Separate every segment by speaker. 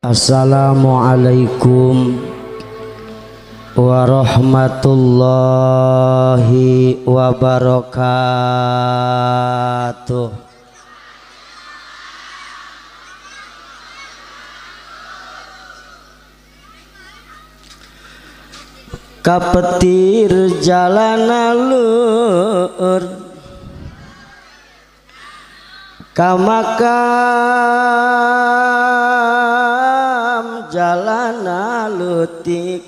Speaker 1: Assalamualaikum warahmatullahi wabarakatuh. Kapetir jalan alur kamakam jalan alutik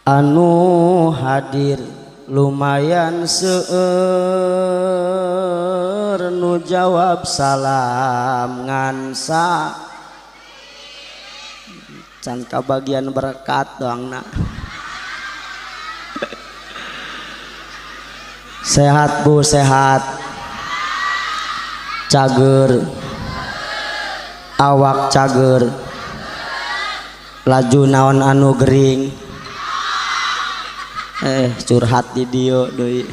Speaker 1: anu hadir lumayan seueur nu jawab salam ngansa can kabagian berkat doang nak. Sehat bu, sehat, cager, awak cager, laju naon anu gering, curhat di dieu deui.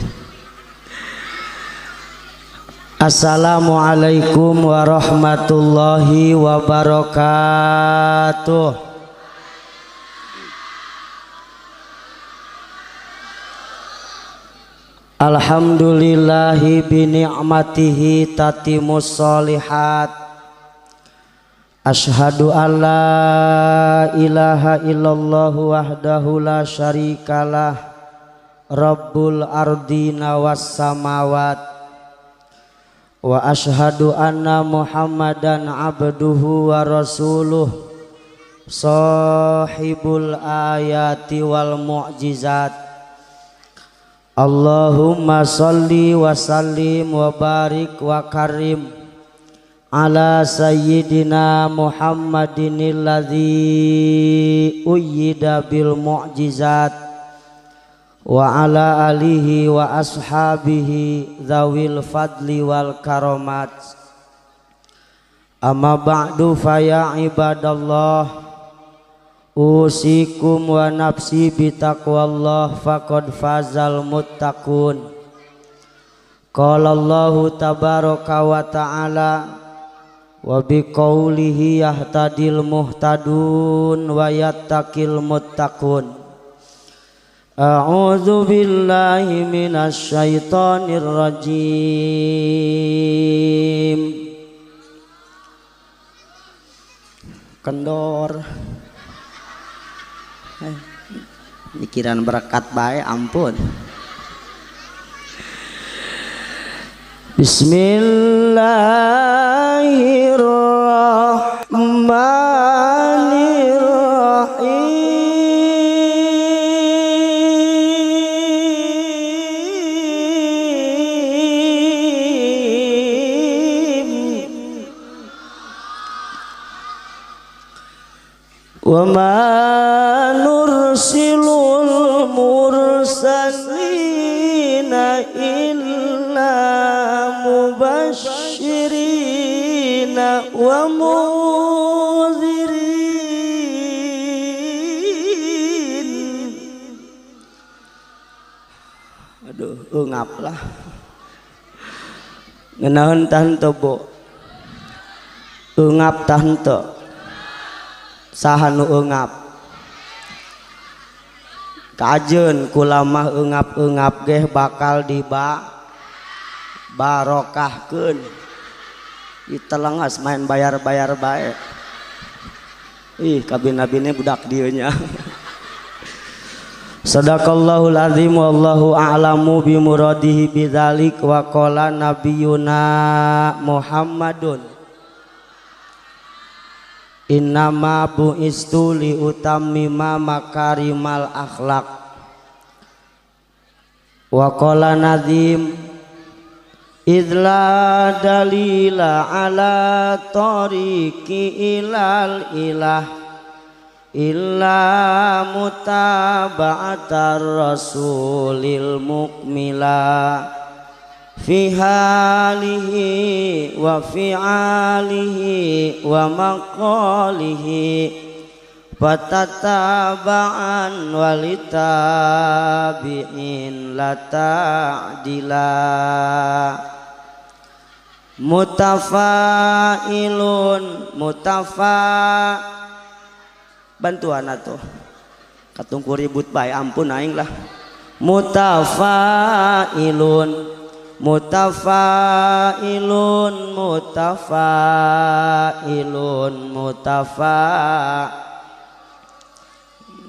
Speaker 1: Assalamualaikum warahmatullahi wabarakatuh. Alhamdulillahi bini'matihi tatimus sholihat. Ashhadu an la ilaha illallah wahdahu la syarikalah Rabbul ardina was samawat. Wa ashhadu anna Muhammadan abduhu wa rasuluh sahibul ayati wal mu'jizat. Allahumma salli wa sallim wa barik wa karim ala sayyidina Muhammadin alladzi uyyida bil mu'jizat wa ala alihi wa ashabihi dzawil fadli wal karomat. Amma ba'du fa ya ibadallah, usikum wa nafsi bitaqwallah faqad fazal muttaqun. Qala Allahu tabaraka wa ta'ala wa biqaulihi yahtadil muhtadun wa yattaqil muttaqun. A'udzu billahi minasy syaithanir rajim. Kendor. Mikiran berkat bae ampun. Bismillahirrahmanirrahim. Wa ma nursilul mursalina illa mubashirina wa munzirin. Aduh, ungap lah. Ngenaon tah henteu, Bu? Ungap tah henteu? Saha nu eungap? Kajeun kula mah eungap-eungap geh bakal diba barokahkeun. Ditelengas main bayar-bayar bae. Ih, kabin-abine budak dieu nya. Sadaqallahul azim wallahu a'lamu bimuradihi bidzalik wa qala nabiyuna Muhammadun innama bu'istu li utammima makarimal akhlak. Wa qala nazim idla dalila ala tariqi ilal ilah illa mutaba'atar rasulil mukmila fi halihi wa fi'alihi wa maqalihi fatataba'an walitabi'in la ta'dila. Mutafailun mutafa bantuan atuh katungku ribut bae ampun aing lah. Mutafailun mutafailun mutafailun mutafa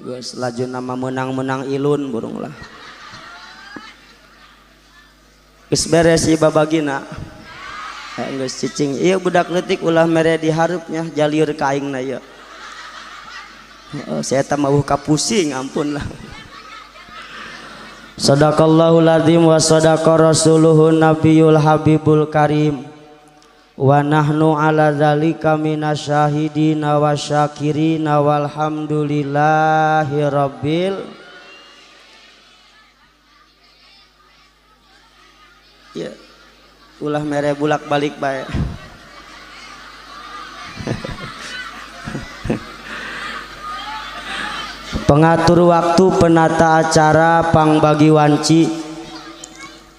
Speaker 1: geus laju nama menang-menang ilun burung lah. Geus beres ieu babagina. Geus cicing ieu budak leutik ulah mere diharupnya jalieur ka aingna ieu. Saya eta mah kapusing ampun lah. Sadaqallahul azim wa sadaqa rasuluhun nabiyul habibul karim. Wa nahnu ala dzalika minasyahidina wasyakirina walhamdulillahi rabbil. Ya ulah mere bulak balik bae. Pengatur waktu penata acara pangbagi wanci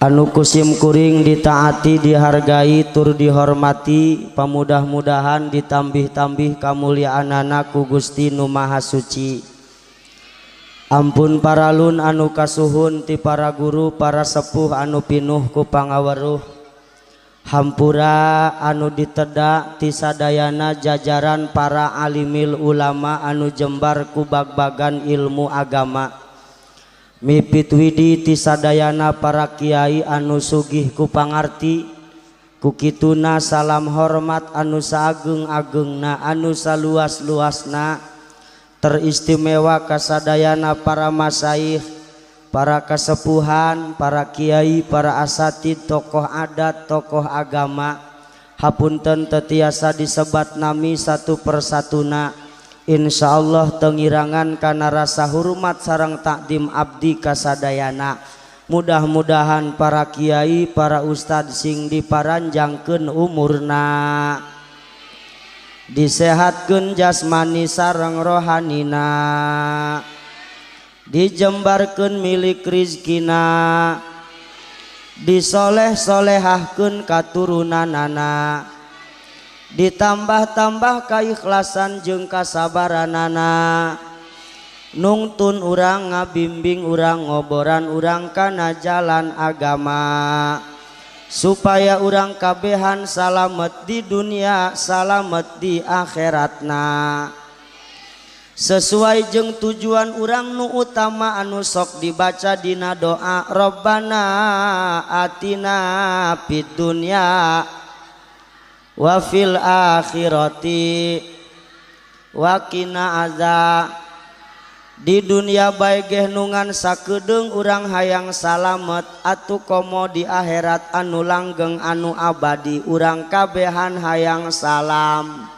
Speaker 1: anu kusim kuring ditaati dihargai tur dihormati pamudah-mudahan ditambih-tambih kamuliaanana ku Gusti Nu Maha Suci. Ampun paralun anu kasuhun ti para guru para sepuh anu pinuh ku pangaweruh. Hampura anu ditedak ti sadayana jajaran para alimil ulama anu jembar ku bag-bagan ilmu agama. Mipit widi ti sadayana para kiai anu sugih ku pangarti. Ku kituna salam hormat anu saageng-agengna anu saluas-luasna. Teristimewa kasadayana para masyayikh, para kasepuhan, para kiai, para asatid, tokoh adat, tokoh agama. Hapunten tetiasa disebat nami satu persatuna. Insyaallah tengirangan kana rasa hormat sareng takdim abdi kasadayana. Mudah-mudahan para kiai, para ustad sing diparanjangkeun umurna, disehatkeun jasmani sareng rohanina, dijembarkeun milik rizkina, disoleh-solehahkeun katurunanana, ditambah-tambah kaikhlasan jeung kasabaranana, nungtun urang ngabimbing urang ngoboran urang kana jalan agama, supaya urang kabehan salamet di dunia salamet di akhiratna, sesuai jeung tujuan urang nu utama anu sok dibaca dina doa Rabbana atina fid dunya wa fil akhirati wa qina azab. Di dunia bae geh nungan sakedeung urang hayang salamet atuh komo di akhirat anu langgeng anu abadi urang kabehan hayang salam.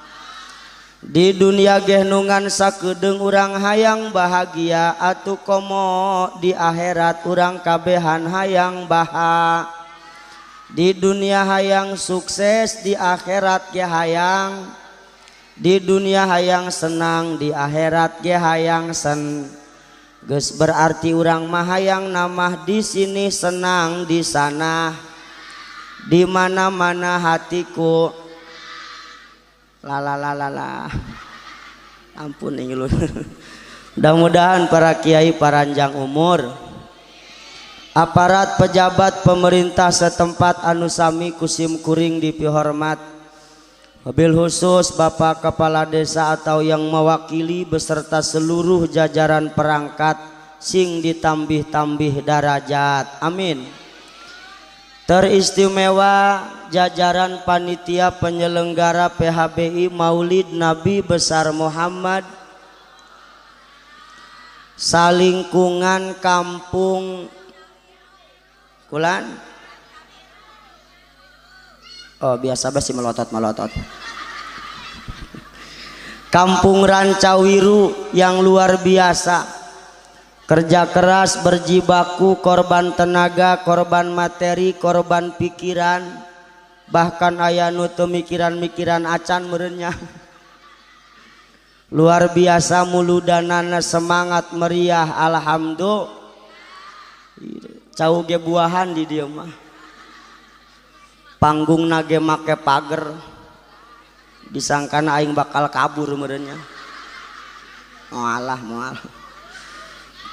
Speaker 1: Di dunia geh nungan sakedeung urang hayang bahagia atuh komo di akhirat urang kabehan hayang baha. Di dunia hayang sukses di akhirat ge hayang, di dunia hayang senang di akhirat ge hayang sen. Geus berarti urang mah hayang namah di sini senang di sana, di mana-mana hatiku la la la la la. Ampun ini lu. Mudah-mudahan para kiai paranjang umur, aparat pejabat pemerintah setempat anu sami kusim kuring dipihormat, wabil khusus Bapak Kepala Desa atau yang mewakili beserta seluruh jajaran perangkat sing ditambih-tambih darajat. Amin. Teristimewa jajaran panitia penyelenggara PHBI Maulid Nabi Besar Muhammad salingkungan kampung Kulan. Oh biasa basi melotot-melotot. Kampung Rancawiru yang luar biasa, kerja keras, berjibaku, korban tenaga, korban materi, korban pikiran, bahkan aya nu teu mikiran-mikiran acan meureunnya. Luar biasa muludanana semangat meriah, alhamdulillah. Cau ge buahan di dieu mah. Panggung nage make pager. Disangkana aing bakal kabur meureunnya. Moalah moal.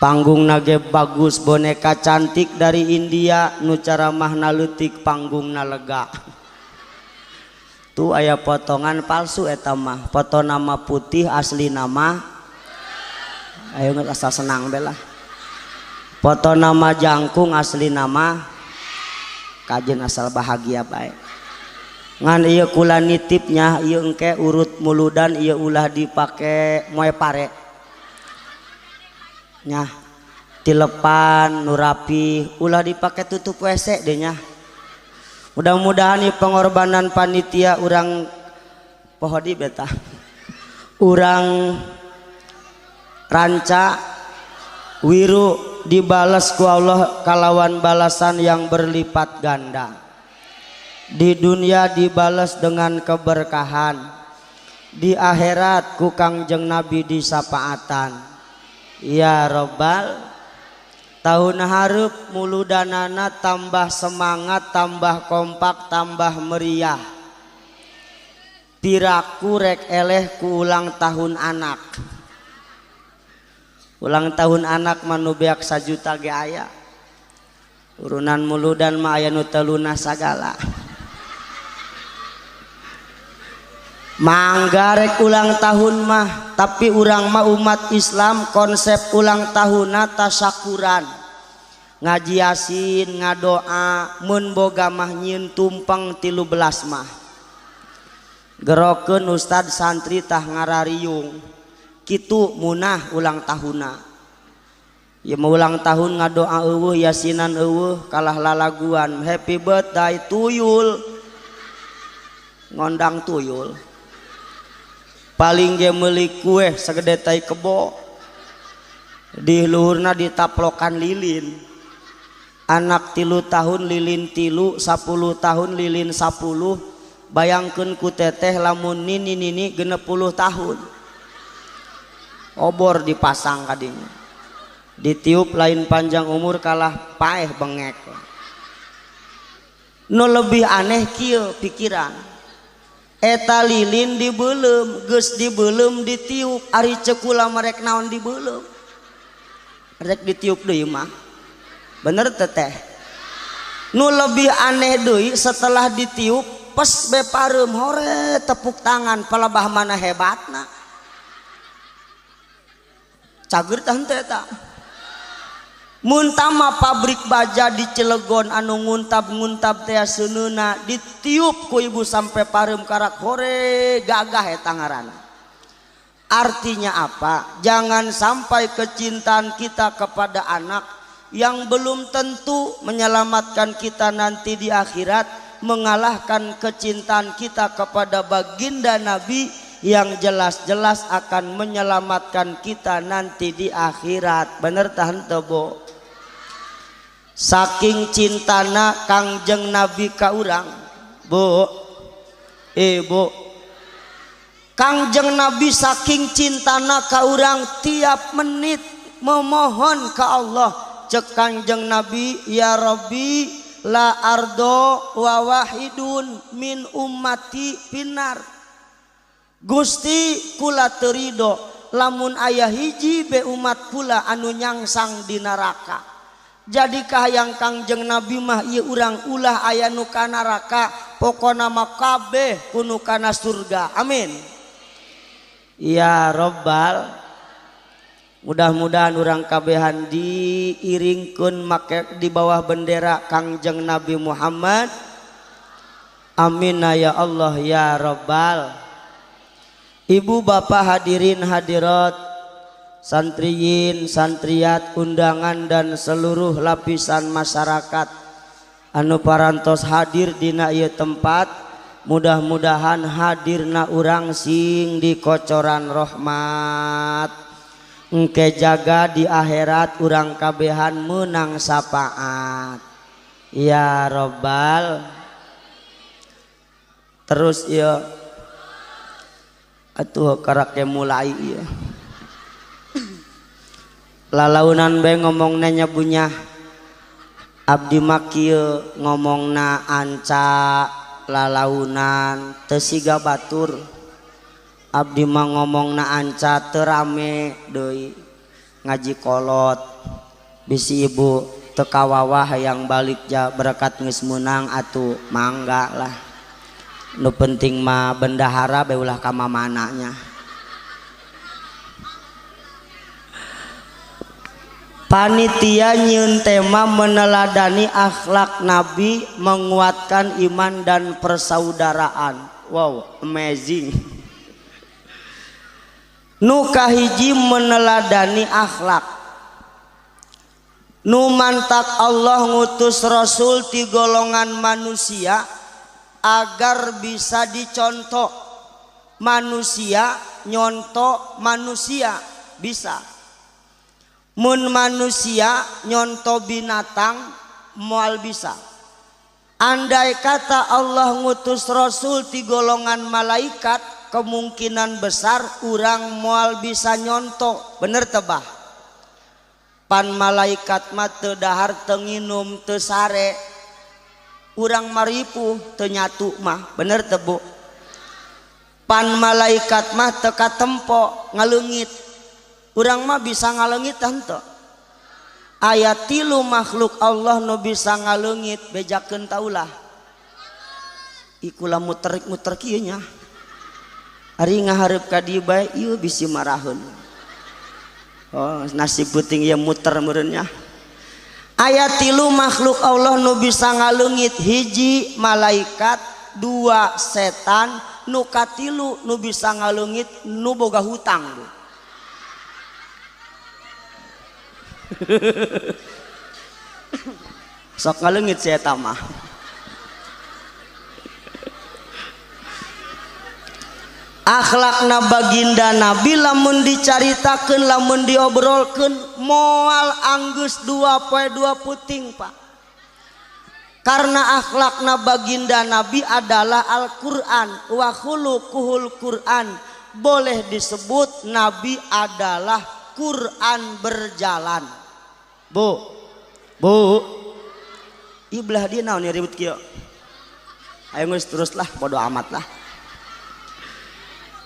Speaker 1: Panggung nage bagus, boneka cantik dari India, nu caramahna leutik panggungna lega. Tuh aya potongan palsu eta mah, foto nama putih asli nama. Ayo asal senang bela. Foto nama jangkung asli nama. Kajen asal bahagia bae. Ngan ieu kula nitipnya ieu engke urut muludan ieu ulah dipake moe pare. Nyah tilepan nu rapi ulah dipake tutup WC deh nyah. Mudah-mudahan ieu pengorbanan panitia urang pohodi beta. Urang ranca wiru dibalas ku Allah kalawan balasan yang berlipat ganda. Di dunia dibalas dengan keberkahan, di akhirat ku Kangjeng Nabi disapaatan. Ya Robbal, tahun hareup muludanana tambah semangat, tambah kompak, tambah meriah. Piraku rek eleh ku ulang tahun anak. Ulang tahun anak mah nu beak sajuta ge aya. Urunan muludan mah aya nu teu lunas sagala. Mangga rek ulang tahun mah, tapi urang mah umat Islam konsep ulang tahunna tasyakuran. Ngaji yasin, ngadoa, mun boga mah nyieun tumpeng 13 mah. Gerokeun ustad santri tah ngarariung. Kitu munah ulang tahunna. Ya mau ulang tahun ngadoa eueuh, yasinan eueuh, kalah lalaguan happy birthday tuyul. Ngondang tuyul. Paling ge meuli kue sagede tai kebo. Di luhurna ditaplokan lilin. Anak 3 tahun lilin 3, 10 tahun lilin 10. Bayangkeun ku teteh lamun nini-nini 60 tahun. Obor dipasang kadinya. Ditiup lain panjang umur kalah paeh bengek. Nu lebih aneh kieu pikiran. Eta lilin dibeuleum, geus dibeuleum ditiup, ari ceuk kula merek naon dibeuleum. Rek ditiup deui mah. Bener teteh. Nu lebih aneh deui setelah ditiup pes be pareum hore tepuk tangan palebah mana hebatna. Cager tah henteu eta. Mun tama pabrik baja di Cilegon anu nguntab-nguntab teh seuneuna ditiup ku ibu sampai pareum karak hore gagah eta ngaranna. Artinya apa? Jangan sampai kecintaan kita kepada anak yang belum tentu menyelamatkan kita nanti di akhirat mengalahkan kecintaan kita kepada baginda Nabi yang jelas-jelas akan menyelamatkan kita nanti di akhirat. Bener tahan tebo? Saking cintana Kangjeng Nabi ka urang, Bu, Ibu. Kangjeng Nabi saking cintana ka urang tiap menit memohon ka Allah. Cek Kangjeng Nabi, ya Rabbi la ardo wa wahidun min ummati pinar. Gusti kula teu rido lamun aya hiji be umat kula anu nyangsang di neraka. Jadi kahayang Kangjeng Nabi mah ieu urang ulah aya nu ka neraka, pokona mah kabeh kudu kana surga. Amin. Ya Robbal, mudah-mudahan urang kabehan diiringkeun make di bawah bendera Kangjeng Nabi Muhammad. Amin ya Allah ya Robbal. Ibu bapak hadirin hadirat, santriyin, santriat, undangan dan seluruh lapisan masyarakat anu parantos hadir dina ieu tempat, mudah-mudahan hadirna urang sing dikocoran rahmat. Engke jaga di akhirat urang kabehan menang syafaat. Ya Robbal. Terus ieu atuh karake mulai ieu. Lalaunan bae ngomongna nya bunyah. Abdi mah kieu ngomongna anca lalaunan teu siga batur. Abdi mah ngomongna anca teu rame deui ngaji kolot bisi ibu teu kawawah hayang balik ja berkat geus meunang atuh mangga lah. Nu penting mah bendahara bae ulah ka mamananya. Panitia nyieun tema meneladani akhlak Nabi, menguatkan iman dan persaudaraan. Wow, amazing. Nu kahiji meneladani akhlak. Nu mantak Allah ngutus Rasul ti golongan manusia agar bisa dicontoh. Manusia nyontoh manusia bisa. Mun manusia nyontoh binatang moal bisa. Andai kata Allah ngutus Rasul ti golongan malaikat, kemungkinan besar urang moal bisa nyontoh. Bener tebah? Pan malaikat mah teu dahar teu nginum teu sare, urang maripuh teu nyatu mah. Bener teu Bu? Pan malaikat mah teu katempo ngaleungit, urang mah bisa ngaleungit henteu. Aya tilu makhluk Allah nu bisa ngaleungit, bejakeun taulah. Ikulah muter-muter kieu nya. Ari ngahareup ka dieu bae ieu bisi maraheun. Oh, nasib puting ieu muter meureun nya. Aya tilu makhluk Allah nu bisa ngaleungit, hiji malaikat, dua setan, nu katilu nu bisa ngaleungit nu boga hutang. Sok ngaleungit si eta mah. Akhlakna baginda Nabi lamun dicaritakeun, lamun diobrolkeun moal anggeus 2 poe 2 puting, Pak. Karena akhlakna baginda Nabi adalah Al-Qur'an, wa khuluquhul Qur'an. Boleh disebut Nabi adalah Quran berjalan. Bu, Bu, ibelah dia naon ribut kieu. Ayo geus terus lah, bodo amat lah.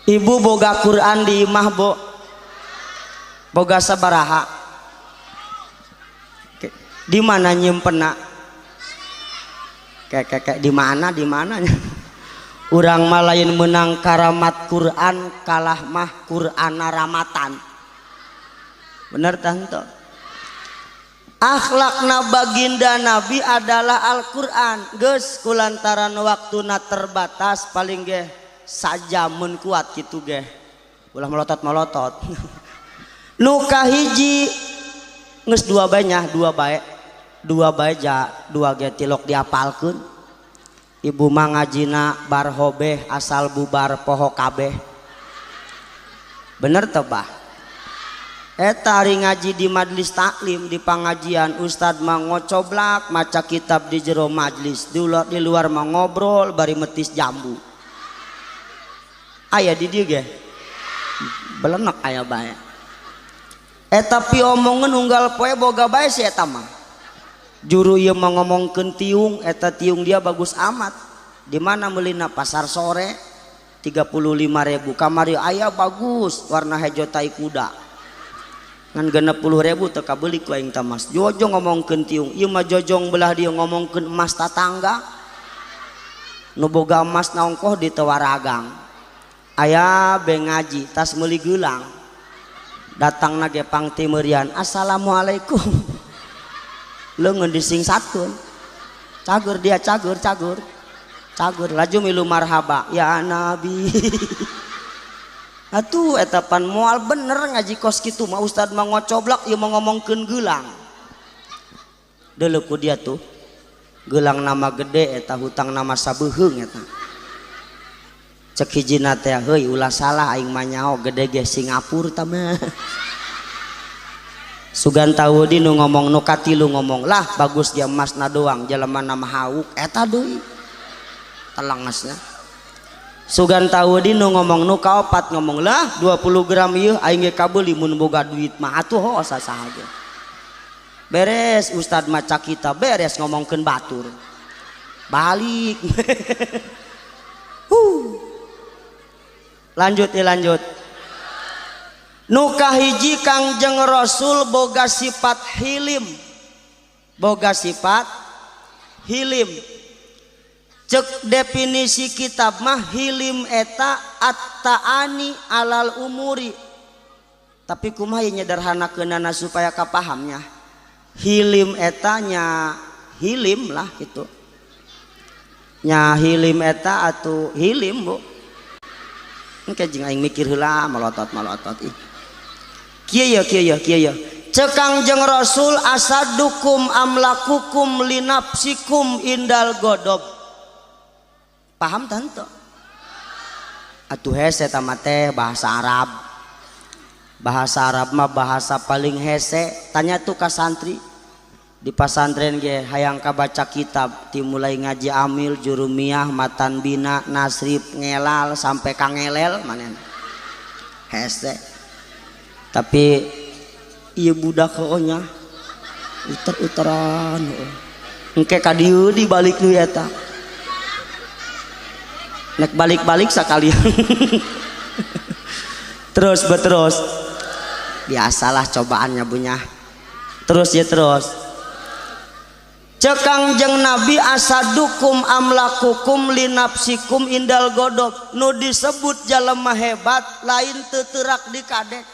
Speaker 1: Ibu boga Quran di imah, Bu. Boga sabaraha? Di mana nyimpenna? Kayak di mana di mananya? Urang mah lain menang karamat Quran, kalah mah Qur'ana ramatan. Bener tante? Akhlakna baginda Nabi adalah Al-Quran. Geus kulantaran waktuna terbatas paling ge saja mun kuat gitu ge. Ulah melotot-melotot. Nu kahiji geus dua bae nya, dua bae. Dua bae ja, dua ge tilok diapalkeun. Ibu mah ngajina bar hobeh asal bubar poho kabeh. Bener teu bah? Eta ari ngaji di majlis taklim di pengajian ustad mah ngocoblak maca kitab di jero majlis, di luar mah ngobrol bari metis jambu. Aya di dieu ge belenek aya bae. Eta piomongeun unggal poe boga bae si eta mah. Juru ieu mah ngomongkeun tiung, eta tiung dia bagus amat. Di mana meulina pasar sore 35.000, kamari aya bagus warna hejo tai kuda. Ngan 60.000 teu kabeuli ku aing teh mas. Jojong ngomongkeun tiung, ieu mah jojong belah dieu ngomongkeun emas tatangga. Nu boga emas naongkoh di teu waragang. Aya be ngaji tas meuli geulang. Datangna ge pangtimerian, assalamualaikum. Leungeun disingsatkeun. Cagur dia, cagur, cagur. Cagur laju milu marhaba ya Nabi. Atuh eta pan moal bener ngaji kos kitu mah ustad mah ngocoblak ieu mah ngomongkeun geulang. Deuleu ku dia tuh. Geulang nama gede eta hutang nama sabeuheung eta. Cek hijina teh heuy ulah salah aing mah nyaho gede ge Singapura tah mah. Sugan tahu di nu ngomong nu katilu ngomong lah bagus dia emasna doang jelema nama hauk eta deui. Telengesna. Sugan tahu di nu ngomong nu kaopat ngomong lah 20 gram ieu aing ge kabeuli mun boga duit mah atuh hoos saha ge. Beres ustad maca kita beres ngomongkeun batur. Balik. Lanjut ya lanjut. Nu kahiji Kangjeng Rasul boga sifat hilim. Boga sifat hilim. Cek definisi kitab mah hilim eta at-ta'ani alal umuri. Tapi kumaha nyederhanakeunana supaya kapahamnya. Hilim etanya hilim lah gitu. Nya hilim eta atuh hilim bu. Engke jeung aing mikir heula malotot-malotot ih. Kieu ya kieu ya kieu ya. Cek Kangjeng Rasul asadukum amlakukum linafsikum indal godob. Paham tante? Atuh hese eta mah teh bahasa Arab. Bahasa Arab mah bahasa paling hese. Tanya tuh ka santri. Di pasantren ge hayang kabaca kitab dimulai ngaji amil, jurumiyah, matan bina, nasrib, ngelal sampai kangelel manehna. Hese. Tapi ieu budak heueuh nya uter-uteran heueuh. Engke ka dieu dibalik deui eta. Nek balik-balik sakalian. Terus berterus. Biasalah cobaannya bunya. Terus ya terus. Cek Kangjeng Nabi asadukum amlakukum linafsikum indal godob. Nu disebut jalema hebat lain teu teurak di kadek.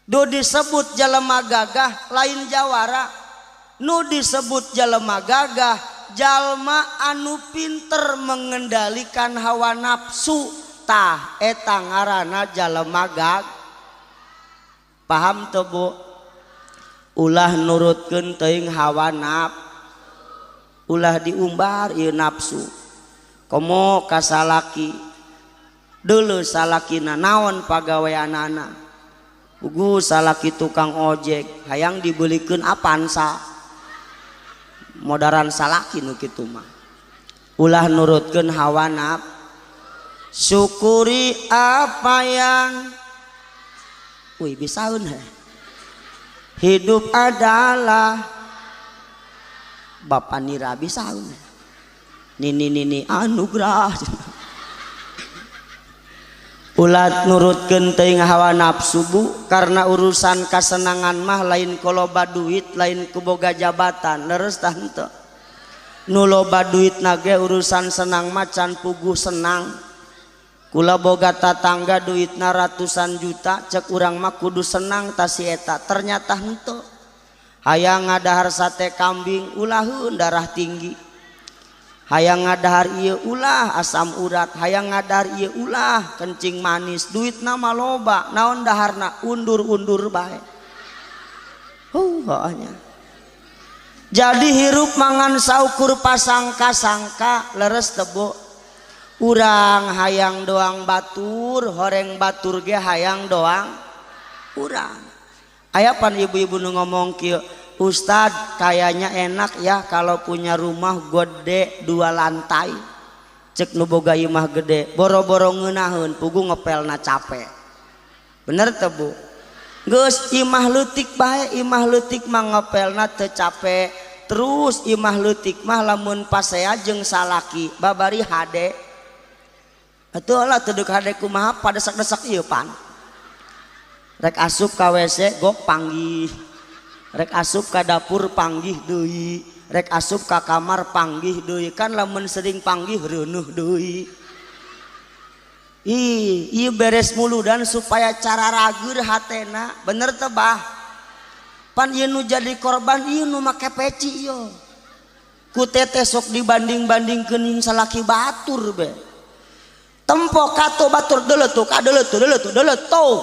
Speaker 1: Nu disebut jalema gagah lain jawara. Nu disebut jalema gagah jalma anu pinter mengendalikan hawa nafsu. Tah eta ngaranna jalema gagah. Paham teu bu? Ulah nurutkeun teuing hawa nafsu. Ulah diumbar ieu nafsu. Komo ka salaki. Deuleu salakina naon pagaweanana. Ugu salaki tukang ojek hayang dibelikeun Avanza. Modaran salaki nu kitu mah. Ulah nurutkeun hawa nafsu. Syukuri apa yang wih bisaeun heh. Hidup adalah bapak nira bisaeun. Nini nini anugerah. Ulah nurutkeun teuing hawa nafsu bu, karena urusan kasenangan mah lain ku loba duit, lain ku boga jabatan, leres tah henteu. Nu loba duit nage urusan senang mah can puguh senang. Kula boga tatangga duitna ratusan juta, cek urang mah kudu senang ta si eta, ternyata henteu. Hayang ngadahar sate kambing ulaheun darah tinggi. Hayang ngadahar ieu ulah asam urat, hayang ngadahar ieu ulah kencing manis, duitna mah loba, naon daharna undur-undur bae. Heuh Jadi hirup mangan saukur pasangka-sangka leres teu bu. Urang hayang doang batur, horeng batur ge hayang doang urang. Aya pan ibu-ibu nu ngomong kieu, Ustad kayaknya enak ya kalau punya rumah gede 2 lantai. Cek nu boga imah gede, boro-boro ngeunaheun puguh ngepelna capek. Bener teu bu? Geus imah leutik bae, imah leutik mah ngepelna teu capek. Terus imah leutik mah lamun pasea jeung salaki babari hade. Atuh lah teu deuk hade kumaha padesak-desak ieu pan. Rek asup ka WC gok panggih. Rek asup ka dapur panggih deui, rek asup ka kamar panggih deui, kan lamun sering panggih reuneuh deui. Ih, ieu beres muludan supaya cara rageur hatena, bener teu bah? Pan ieu nu jadi korban ieu nu make peci ieu. Ku teteh sok dibanding-bandingkeun jeung salaki batur be. Tempo kato batur deuleu tuh, ka deuleu tuh, deuleu tuh, deuleu tuh.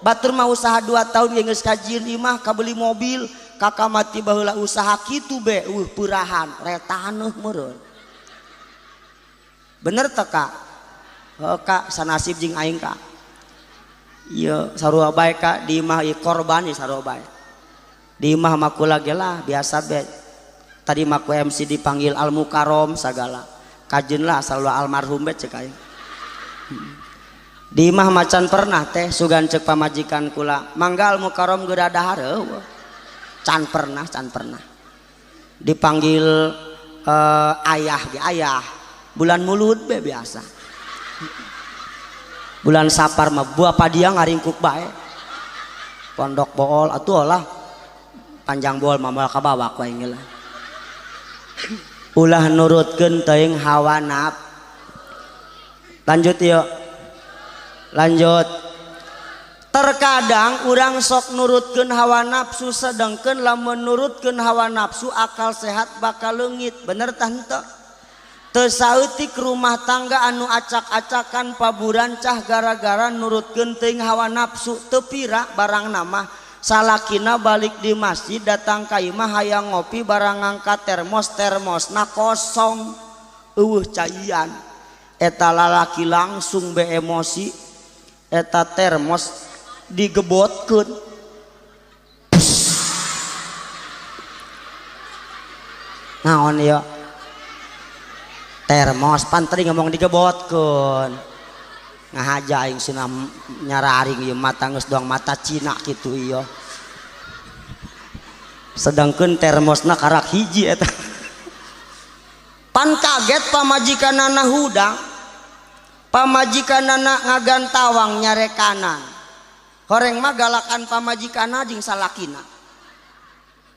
Speaker 1: Batur mah usaha 2 tahun geus kajieun imah kabeli mobil, kakak mati baheula usaha kitu be, peurahan retaneuh meureun. Bener teu kak? Heuh kak, sanasib jeung aing kak. Ieu sarua bae kak, di imah ieu korban ieu sarua bae. Di imah mah kula ge lah biasa be. Tadi mah ku MC dipanggil Al Mukarrom sagala. Kajeun lah asal almarhum be cek aing. Di imah macan pernah teh sugan cek pamajikan kula mangga Al Mukarrom geura dahar. Can pernah, can pernah dipanggil ayah ge ayah bulan mulud be biasa. Bulan Sapar mah buah padia ngaringkuk bae. Pondok bool atuh lah panjang bool mah moal kabawa ku aing lah. Ulah nurutkeun teuing hawa naf. Lanjut yuk. Lanjut. Terkadang urang sok nurutkeun hawa nafsu sedangkeun lamun nurutkeun hawa nafsu akal sehat bakal leungit. Bener tah henteu? Teu saeutik rumah tangga anu acak-acakan paburancah gara-gara nurutkeun teuing hawa nafsu. Teu pira barang nama salakina balik di masjid datang ka imah hayang ngopi barang ngangkat termos, termosna kosong eueuh caian. Eta lalaki langsung be emosi, eta termos digebotkeun. Naon ieu? Termos pan tadi ngomong digebotkeun. Ngahaja aing cenah nyararing ieu mata geus doang mata Cina kitu ieu. Sedangkeun termosna karak hiji eta. Pan kaget pamajikanana hudang. Pamajikanana ngagantawang nyarekanan. Horeng mah galakan pamajikanna jeung salakina.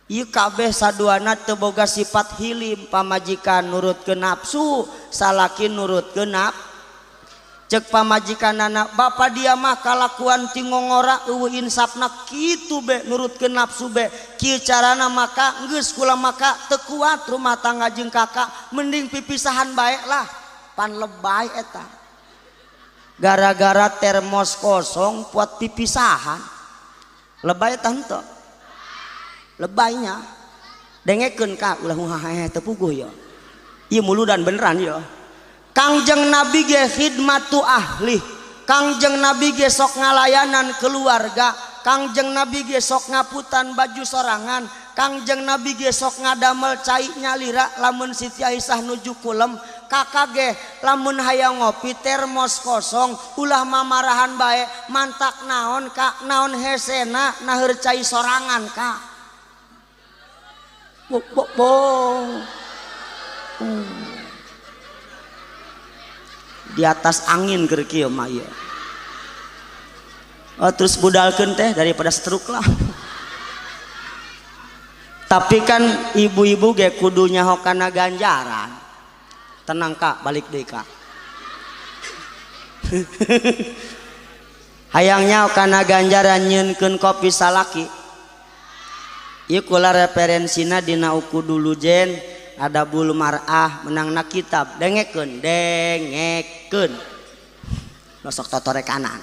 Speaker 1: Ieu kabeh saduana teu boga sifat hilim, pamajikan nurutkeun nafsu, salaki nurutkeun nafsu. Cek pamajikanana, bapa dia mah kalakuan ti ngongora eueuh insafna kitu be nurutkeun nafsu be. Kieu carana maka geus kula maka teu kuat rumah tangga jeung kakak, mending pipisahan bae lah. Pan lebay eta. Gara-gara termos kosong buat pipisahan. Lebay eta henteu? Lebaynya. Dengekeun ka ulah hahaha teu puguh ya. Ieu muludan beneran ya. Kangjeng Nabi ge khidmatu ahli. Kangjeng Nabi ge sok ngalayanan keluarga. Kangjeng Nabi ge sok ngaputan baju sorangan. Kangjeng Nabi ge sok ngadamel cai nyalira lamun Siti Aisyah nuju kulem. Kakak ge lamun hayang ngopi termos kosong ulah mamarahan bae mantak naon ka naon hesena naheur cai sorangan ka. Bo bo bo. Di atas angin keur kieu mah ieu. Oh, terus budalkeun teh daripada stroke lah. Tapi kan ibu-ibu ge kudu nyaho kana ganjaran. Tenang kak, balik deui kak. Hayangnya kana ganjaran nyeunkeun kopi salaki. Ieu kula referensina dina uku dulu jen ada bul mar'ah menangna kitab dengekeun dengekeun nosok totorekanan.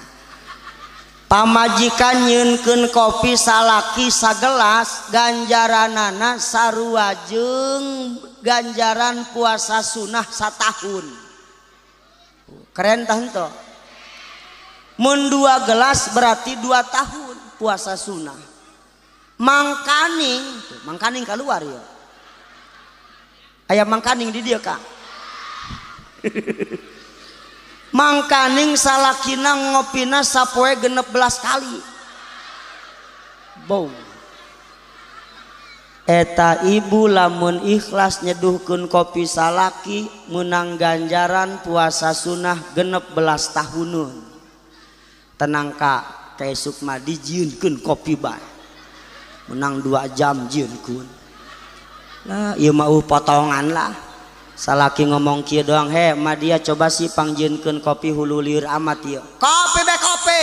Speaker 1: Pamajikan nyeunkeun kopi salaki sagelas ganjaranana sarua jeung ganjaran puasa sunah satahun. Keren tah henteu? Mun 2 gelas berarti 2 tahun puasa sunah. Mangkaning, mangkaning keluar ya. Aya mangkaning di dia kak. Mangkaning salakina ngopina sapoe 16 kali. Bow. Eta ibu lamun ikhlas nyeduhkeun kopi salaki menang ganjaran puasa sunah 16 tahunun. Tenang kak, kaesuk mah dijieunkeun kopi bae. Menang 2 jam jieunkeun. Lah ieu mah potongan lah. Salaki ngomong kieu doang, he ma dia coba sih pangjieunkeun kopi hulu lieur amat ieu. Kopi be kopi.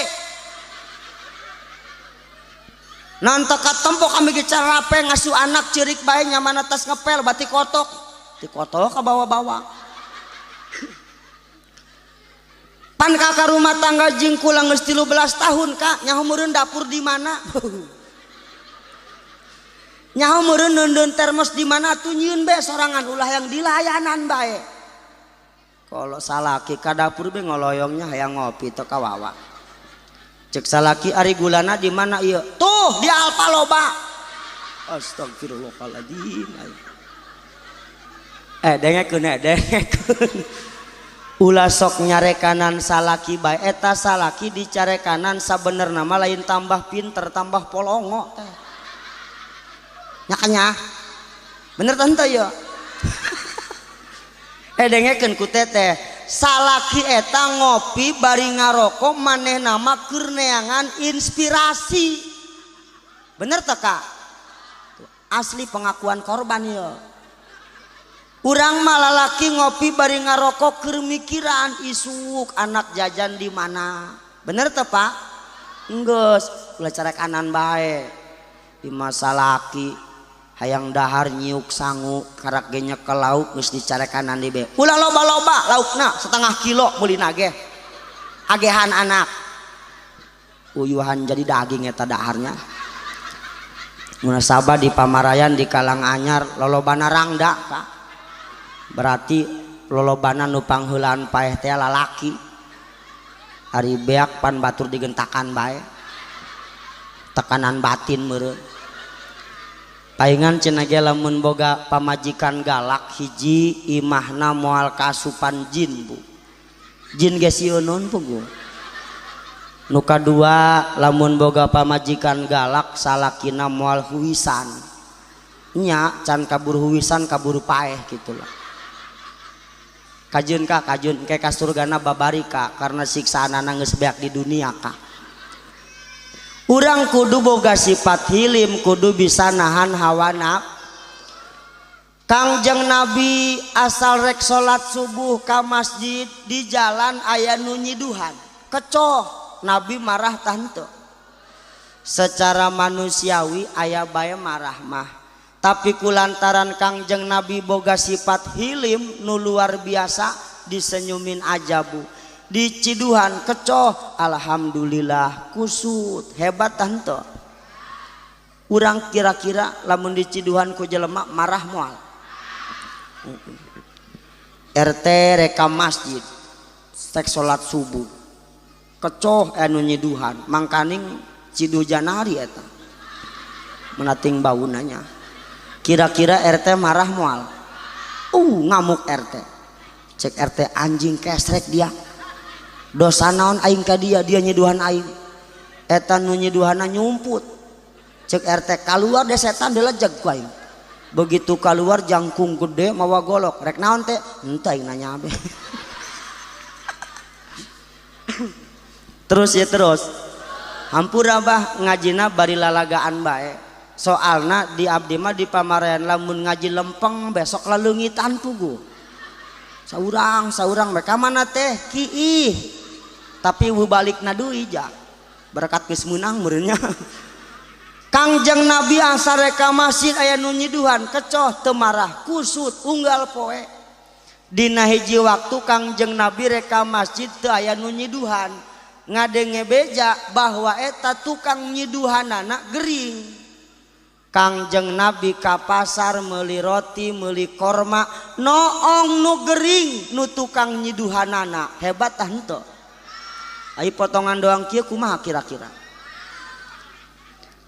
Speaker 1: Nanti katempo kami ge carape ngasuh anak ceurik bae nyaman atas ngepel bati kotok. Ti kotok ka bawa-bawa. Pan kakak rumah tangga jeung kula geus 13 tahun kak, nyaho meureun dapur di mana? Nyaho meureun neundeun termos di mana atuh nyieun be sorangan ulah yang dilayanan bae. Kalau salaki ka dapur be ngoloyongnya hayang ngopi teu kawawa. Cek salaki ari gulana di mana ieu? Tuh di Alfa loba. Astagfirullahaladzim. Dengekeun dengekeun. Ulah sok nyarekanan salaki bae eta salaki dicarekanan sabenerna mah lain tambah pinter tambah polongo teh. Nyakanya bener tante ya. Dengekeun ku teteh, salaki eta ngopi bari ngarokok manehna mah keur neangan inspirasi. Bener teu Kak? Asli pengakuan korban ieu. Urang mah lalaki ngopi bari ngarokok keur mikiran isuk anak jajan di mana. Bener teu Pak? Enggeus, ulah carekanan bae. Di masa laki hayang dahar nyiuk sangu karak ge nyekel lauk geus dicarekanan di be. Ulah loba-loba laukna setengah kilo meulina ge. Agehan anak. Uyuhan jadi daging eta daharnya. Munasabah di Pamarayan di Kalanganyar lolobana rangda Pak. Berarti lolobana nu pangheulaan paeh teh lalaki. Ari beak pan batur digentakan bae. Tekanan batin meureun. Paingan cenah ge lamun boga pamajikan galak hiji imahna moal kasupan jin bu. Jin ge sieun pugu. Nu kadua lamun boga pamajikan galak salakina moal huwisan. Nya can kabur huwisan kabur paeh gitulah. Kajeun ka kajeun ke ka surgana babari ka karena siksaanana geus beak di dunia ka. Urang kudu boga sifat hilim, kudu bisa nahan hawa nafsu. Kangjeng Nabi asal rek salat subuh ka masjid di jalan aya nu nyiduhan. Kecoh, Nabi marah tante. Secara manusiawi aya bae marah mah. Tapi kulantaran Kangjeng Nabi boga sifat hilim nu luar biasa disenyumin aja bu. Diciduhan kecoh, alhamdulillah kusut, hebat tante. Urang kira-kira lamun diciduhan ku jelema marah moal. RT rekam masjid stek salat subuh kecoh anu nyiduhan mangkaning ciduh janari eta menating baunanya. Kira-kira RT marah moal? Ngamuk RT. Cek RT anjing kesrek dia. Dosa naon aing ka dia, dia nyiduhan aing. Eta nu nyiduhanna nyumput. Cek RT kaluar deh setan dilejeg ku aing. Begitu keluar jangkung gede mawa golok. Rek naon teh? Henteu aing nanya abe. Terus ya terus. Hampura bah ngajina bari lalagaan bae. Soalna di abdi mah di Pamarayan lamun ngaji lempeng besok laleungitan pugu. Saurang saurang mereka mana teh kiih. Tapi wu balik deui ja. Berkat geus meunang meureunnya. Kangjeng Nabi asa reka masjid aya nu nyiduhan kecoh teu marah kusut unggal poe. Dina hiji waktu Kangjeng Nabi reka masjid teu aya nu nyiduhan. Ngadenge beja bahwa eta tukang nyiduhanana gering. Kangjeng Nabi ka pasar meuli roti meuli korma noong nu gering nu tukang nyiduhanana. Hebat tah henteu. Ai potongan doang kieu kumaha kira-kira?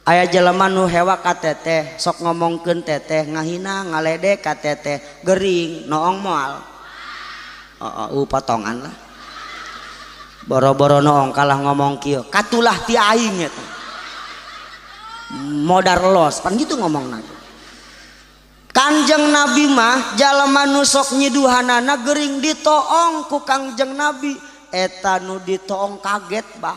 Speaker 1: Aya jelema nu hewa ka teteh sok ngomongkeun teteh ngahina ngaledek ka teteh gering noong moal. Potongan lah. Boro-boro noong kalah ngomong kieu katulah ti aing eta. Modar los pan gitu ngomongna. Kangjeng Nabi mah jalema nu sok nyiduhanana gering ditoong ku Kangjeng Nabi. Eta nu ditoong kaget bah.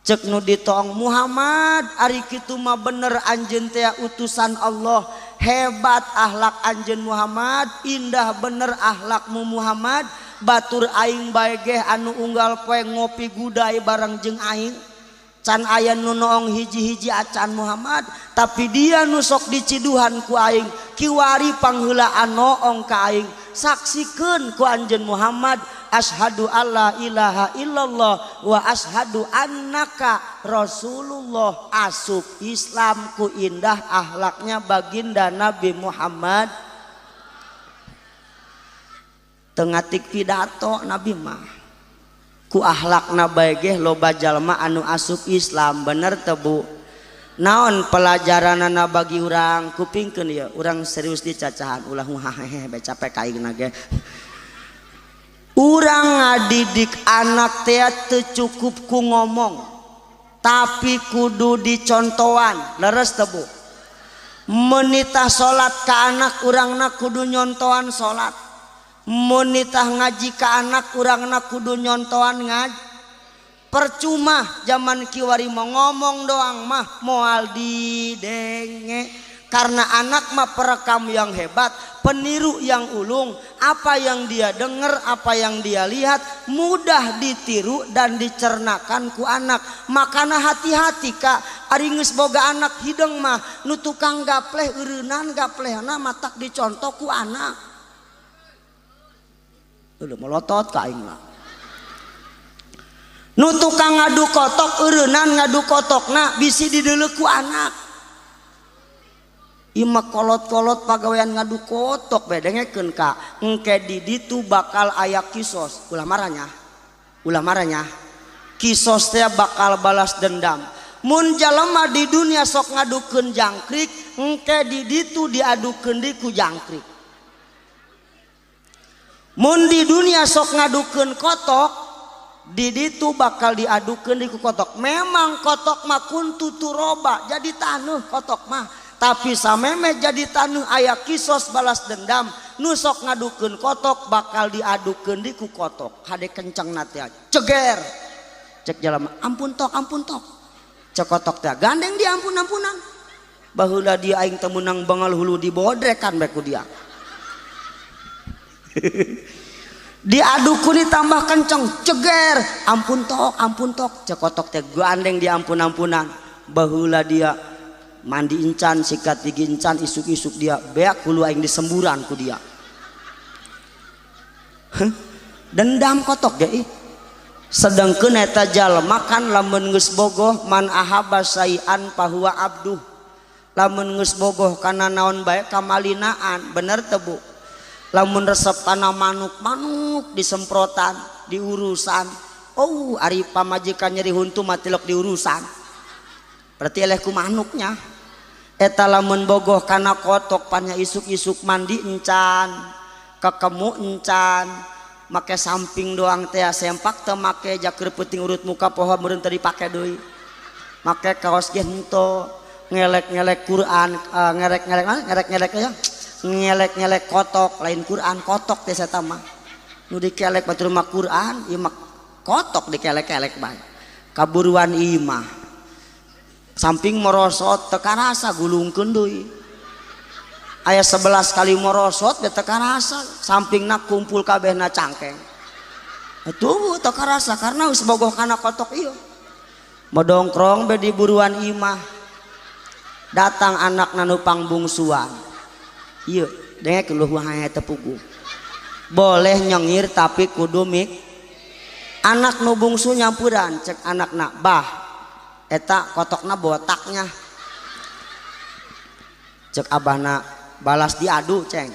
Speaker 1: Cek nu ditoong Muhammad ari kitu mah bener anjeun teh utusan Allah. Hebat akhlak anjeun Muhammad, indah bener akhlakmu Muhammad. Batur aing bae geh anu unggal poe ngopi gudai bareng jeung aing. Can aya nu noong hiji-hiji acan Muhammad, tapi dia nu sok diciduhan ku aing. Kiwari pangheulaan noong ka aing. Saksikeun ku anjeun Muhammad, asyhadu alla ilaha illallah wa asyhadu annaka rasulullah. Asup Islam ku indah akhlaknya baginda Nabi Muhammad. Tengatik pidato Nabi mah ku akhlakna bae ge loba jalma anu asup Islam. Bener teu Bu? Naon pelajaranana bagi urang? Kupingkeun ieu, urang serius dicacahan ulah hahehe bae capek ka aing ge. Urang ngadidik anak teh teu cukup ku ngomong, tapi kudu dicontohan. Leres teu Bu? Menitah salat ka anak urangna kudu nyontohan salat. Mun nitah ngaji ka anak urangna kudu nyontoan ngaji. Percuma zaman kiwari mau ngomong doang mah moal didenge. Karena anak mah perekam yang hebat, peniru yang ulung. Apa yang dia dengar, apa yang dia lihat mudah ditiru dan dicernakan ku anak. Makana hati-hati kak, ari geus boga anak hideung mah nu tukang gapleh eureunan gaplehna matak dicontoh ku anak. Udah melotot ka aing mah. Nu tukang ngadu kotok eureunnan ngadu kotokna bisi dideuleu ku anak. Ima kolot-kolot pagawean ngadu kotok bae dengekeun ka engke di ditu bakal aya kisos. Ulah marahnya. Ulah marahnya. Kisos teh bakal balas dendam. Mun jalema di dunia sok ngadukeun jangkrik, engke di ditu diadukeun di ku jangkrik. Mun di dunia sok ngadukeun kotok, di ditu bakal diadukeun di ku kotok. Memang kotok mah kuntu turoba, jadi taneuh kotok mah. Tapi sameme jadi taneuh aya kisos balas dendam. Nu sok ngadukeun kotok bakal diadukeun di ku kotok. Hade kenceng na teh ceger. Cek jalma ampun tok ampun tok. Cek kotok teh gandeng dia ampun-ampunan. Baheula dia aing teu meunang bengal hulu dibodrekan bae ku dia. Diadukun ditambah kenceng ceger ampun tok cekotok teh gandeng dia ampun-ampunan. Baheula dia mandi incan sikat gigi incan isuk-isuk dia beak hulu aing disemburan ku dia. Dendam kotok ge ih. Sedengkeun eta jalma kan lamun geus bogoh man ahaba sayan pahuwa abduh. Lamun geus bogoh kana naon bae kamalinaan, bener teu Bu? Lamun resep kana manuk-manuk disemprotan, diurusan. Oh, ari pamajikan nyeri huntu mah tilok diurusan. Berarti eleh ku manuknya. Eta lamun bogoh kana kotok panya isuk-isuk mandi encan, kekemu encan, make samping doang teh sempak teu make jakeur peuting urut muka poho meureun teu dipake deui. Make kaos ge henteu, ngelek-ngelek Quran, ngerek-ngelek ngerek-ngelek ya. Ngelek-ngelek kotok lain Quran kotok teh eta mah. Nu dikelek batur mah Quran, ieu mah kotok dikelek-kelek bae. Kaburuan ieu mah. Samping merosot teu karasa gulungkeun deui. Aya 11 kali merosot teu karasa, sampingna kumpul kabehna cangkeng. Atuh teu karasa karena geus bogoh kana kotok ieu. Modongkrong be di buruan imah. Datang anakna nu pangbungsuan. Iya, dengekeun luh wae teu puguh. Boleh nyengir tapi kudu mik. Anak nu bungsu nyampuran cek anakna, "Bah, eta kotokna botaknya." Cek abahna balas diadu ceng.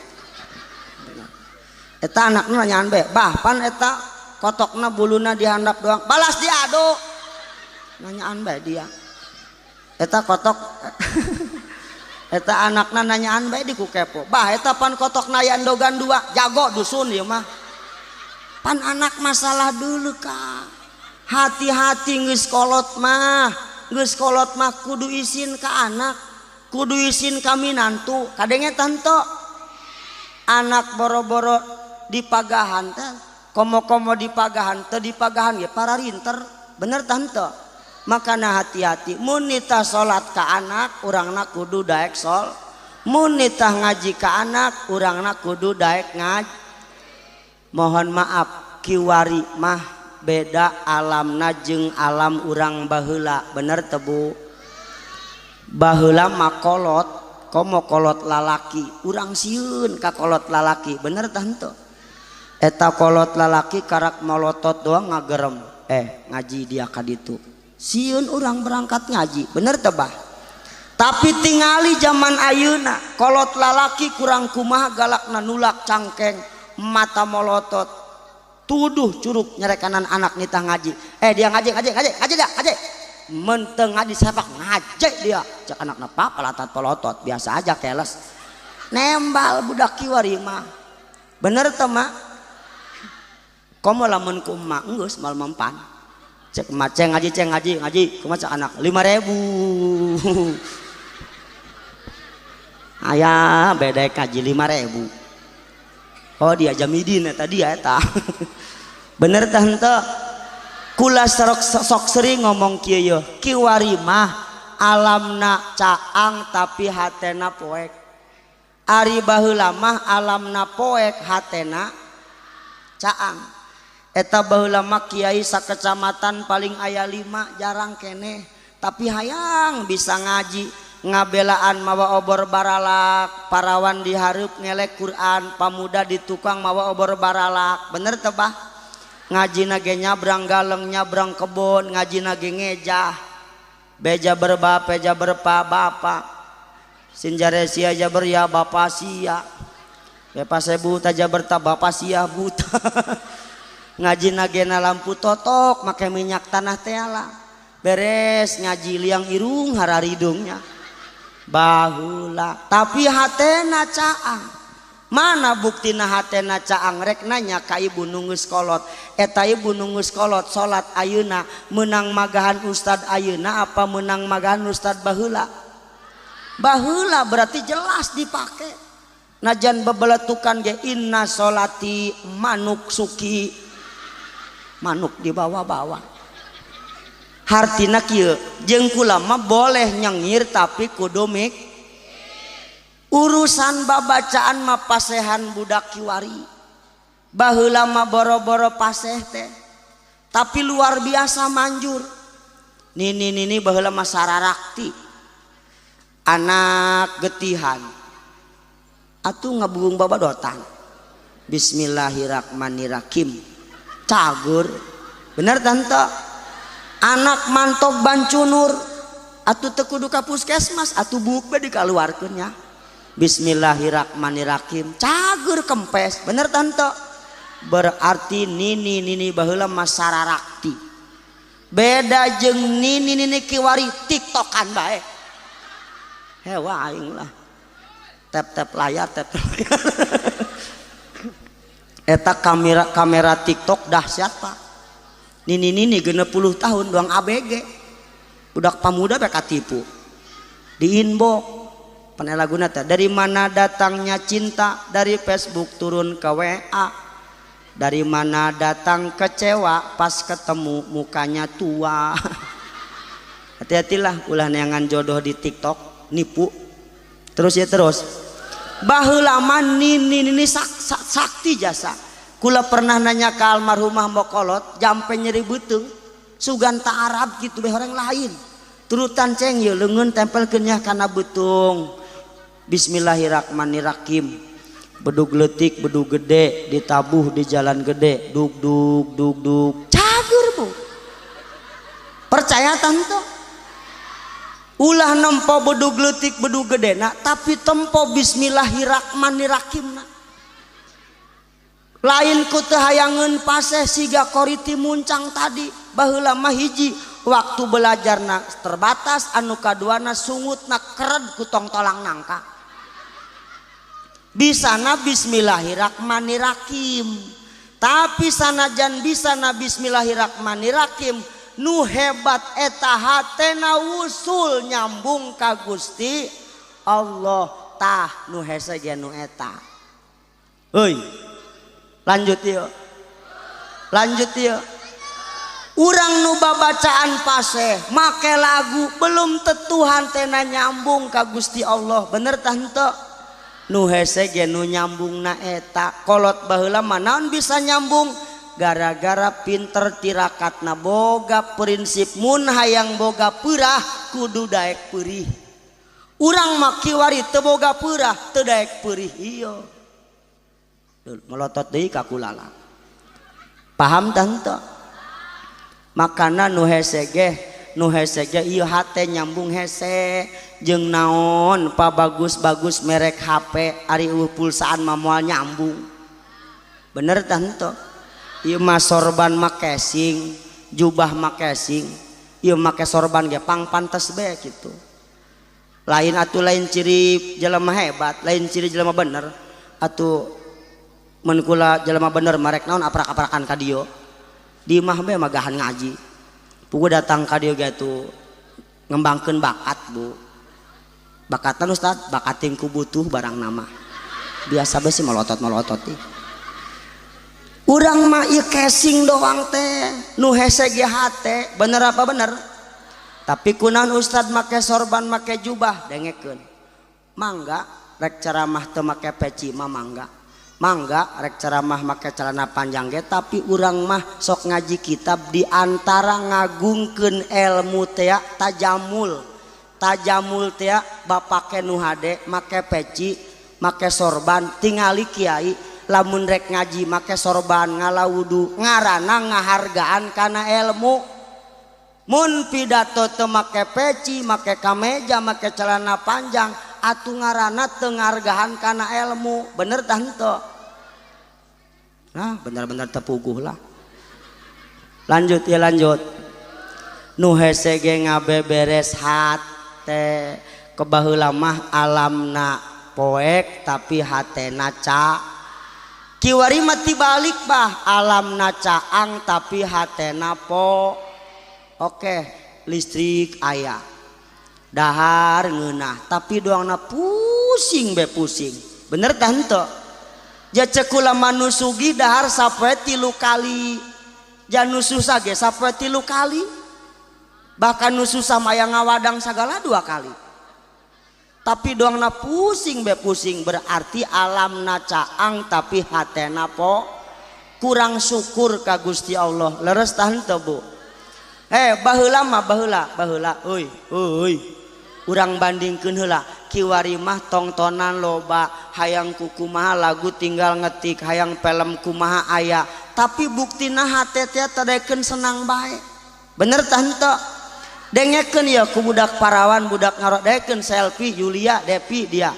Speaker 1: Eta anakna nanyaan bae, "Bah, pan eta kotokna buluna dihandap doang." Balas diadu. Nanyaan bae dia. Eta kotok eta anakna nanyaan bae di ku kepo. Bah eta pan kotok nayan dogan dua, jago dusun ieu mah. Pan anak masalah dulu kak. Hati-hati geus kolot mah, geus kolot mah kudu izin ka anak, kudu izin ka minantu. Kadenge tante anak boro-boro dipagahan teh, komo-komo dipagahan teu dipagahan ge pararinter, bener tante. Makana hati-hati mun nitah salat ka anak urangna kudu daek sol, mun nitah ngaji ka anak urangna kudu daek ngaji. Mohon maaf kiwari mah beda alamna jeung alam urang baheula, bener teu Bu? Baheula mah kolot, komo kolot lalaki, urang sieun ka kolot lalaki, bener tah henteu? Eta kolot lalaki karak molotot doang ngagerem, ngaji dia ka ditu. Sieun urang berangkat ngaji, bener teu bah? Tapi tingali zaman ayeuna kolot lalaki kurang kumaha galakna nulak cangkeng, mata molotot, tuduh curug nyerekanan anak nitah ngaji. Dia ngaji ngaji ngaji ngaji dia ngaji. Menteng ngaji sepak ngaji dia. Cek anakna papa latat polotot, biasa aja keles. Nembal budak kiwari mah. Bener teu mak? Komo lamun ku emak geus mal mempan. Cek emak ceng ngaji ceng ngaji ngaji kumaha cek anak 5.000. Aya beda kaji 5.000. Oh dia Jamidin eta dia eta. Bener tah henteu? Kula sok sering ngomong kieu yeuh, kiwari mah alamna caang tapi hatena poek. Ari baheula mah alamna poek hatena caang. Eta baheula mah kiai sakecamatan paling aya 5 jarang keneh, tapi hayang bisa ngaji, ngabelaan mawa obor baralak, parawan dihareup ngelek Quran, pamuda di tukang mawa obor baralak. Bener teu bah? Ngajina ge nyabrang galeng, nyabrang kebon, ngajina ge ngejah. Beja berba, beja berpa bapa. Sinjare sia jaber ya bapa sia. Bepa sebuta jaberta bapa sia buta. Ngajina ge na lampu totok make minyak tanah teala. Beres ngaji liang irung hararidungnya. Baheula tapi hatena caang. Mana buktina hatena caang? Rek nanya ka ibu nu geus kolot. Eta ibu nu geus kolot salat ayeuna meunang magahan ustad ayeuna apa meunang magahan ustad baheula? Baheula berarti jelas dipake. Najan bebeletukan ge inna solati manuk suki, manuk dibawa-bawa. Hartina kieu jeung kula mah boleh nyengir tapi kudu mik. Urusan babacaan mah pasehan budak kiwari. Baheula mah boro-boro paseh teh. Tapi luar biasa manjur. Nini-nini baheula mah sararakti. Anak getihan. Atuh ngabuung babadotan. Bismillahirrahmanirrahim. Cagur. Bener tante? Anak mantok bancunur. Atuh teu kudu ka puskesmas, atuh buuk be dikaluarkeun nya. Bismillahirrahmanirrahim. Cagur kempes. Bener tante? Berarti nini nini baheula mah sararakti. Beda jeung nini nini kiwari tiktokan bae. Hewa aing lah. Tap-tap layar, tap layar. Eta kamera TikTok dahsyat pak. Nini nini 60 tahun doang ABG. Budak pamuda bae katipu. Di inbox. Laguna teh dari mana datangnya cinta, dari Facebook turun ke WA, dari mana datang kecewa pas ketemu mukanya tua. Hati-hatilah ulah neangan jodoh di TikTok, nipu terus ya terus. Baheula mah nini nini sakti jasa. Kula pernah nanya ke almarhumah mokolot jampe nyeri beuteung sugan ta Arab gitu be orang lain. Turutan ceng ye leungeun tempelkeun nya kana beuteung. Bismillahirrahmanirrahim. Bedug leutik, bedug gede, ditabuh di jalan gede, dug dug dug dug. Cagur bu. Percaya tante? Ulah nempo bedug leutik, bedug gede nak, tapi tempo bismillahirrahmanirrahim nak. Lain ku teu hayangeun paseh siga koriti muncang tadi, baheula mah hiji waktu belajarna terbatas, anu kaduana sungutna kered ku tongtolang nangka. Bisana bismillahirrahmanirrahim. Tapi sanajan bisana bismillahirrahmanirrahim, nu hebat eta hatena wusul nyambung ka Gusti Allah. Tah nu hese ge nu eta. Heuy. Lanjut yuk. Lanjut yuk. Urang nu babacaan paseh make lagu belum tentu hatena nyambung ka Gusti Allah. Bener tah henteu? Nu hese ge nu nyambungna eta. Kolot baheula mah naon bisa nyambung? Gara-gara pinter tirakatna boga prinsip mun hayang boga peurah kudu daek peurih. Urang mah kiwari teu boga peurah teu daek peurih ieu. Melotot deui ka kulala. Paham tah henteu? Makana nu hese ge ieu hate nyambung hese jeung naon pa bagus-bagus merek HP ari eueuh pulsaan mah moal nyambung. Bener tah henteu? Ieu mah sorban mah casing, jubah mah casing, ieu make sorban ge pang pantes bae kitu. Lain atuh lain ciri jelema hebat, lain ciri jelema bener. Atuh mun kula jelema bener marek naon aprak-aprakan ka dieu. Di imah bae magahan ngaji. Pugu datang ka dieu ge atuh ngembangkeun bakat, Bu. Bakatna Ustaz, bakating ku butuh barang nama. Biasa bae sih melotot-melotot ih. Urang mah ieu casing doang teh nu hese ge hate, bener apa bener? Tapi kunaon ustad make sorban make jubah dengekeun. Mangga rek ceramah teu make peci mah mangga. Mangga rek ceramah make celana panjang ge, tapi urang mah sok ngaji kitab di antara ngagungkeun ilmu teh tajamul. Tajamul teh bapake nu hade make peci, make sorban, tingali kiai lamun rek ngaji make sorban ngala wudu ngarana ngahargaan kana ilmu. Mun pidato teu make peci, make kameja, make celana panjang atuh ngaranna teu ngahargaan kana ilmu, bener tah henteu? Nah, bener-bener tepuguh lah. Lanjut ya lanjut. Nu hese ge ngabeberes hate, kebaheula mah alamna poek tapi hatena ca. Kiwari mah tibalik bah, alamna caang tapi hatena po. Oke, listrik aya, dahar ngeunah, tapi doangna pusing be pusing. Bener tah henteu? Ja ceuk kula mah nu sugih dahar sapoe 3 kali, ja nu susah ge sapoe 3 kali, bahkan nu susah mah aya ngawadang sagala 2 kali. Tapi doangna pusing be pusing, berarti alamna caang tapi hatena po kurang syukur ka Gusti Allah. Leres tah henteu Bu? Baheula mah baheula euy euy urang bandingkeun heula kiwari mah tongtonan loba, hayang kukumaha lagu tinggal ngetik, hayang film kumaha aya, tapi buktina hate teh tadaekeun senang bae. Bener tah henteu? Dengekeun ya ku budak parawan, budak ngarok daekeun selfie Julia Devi dia.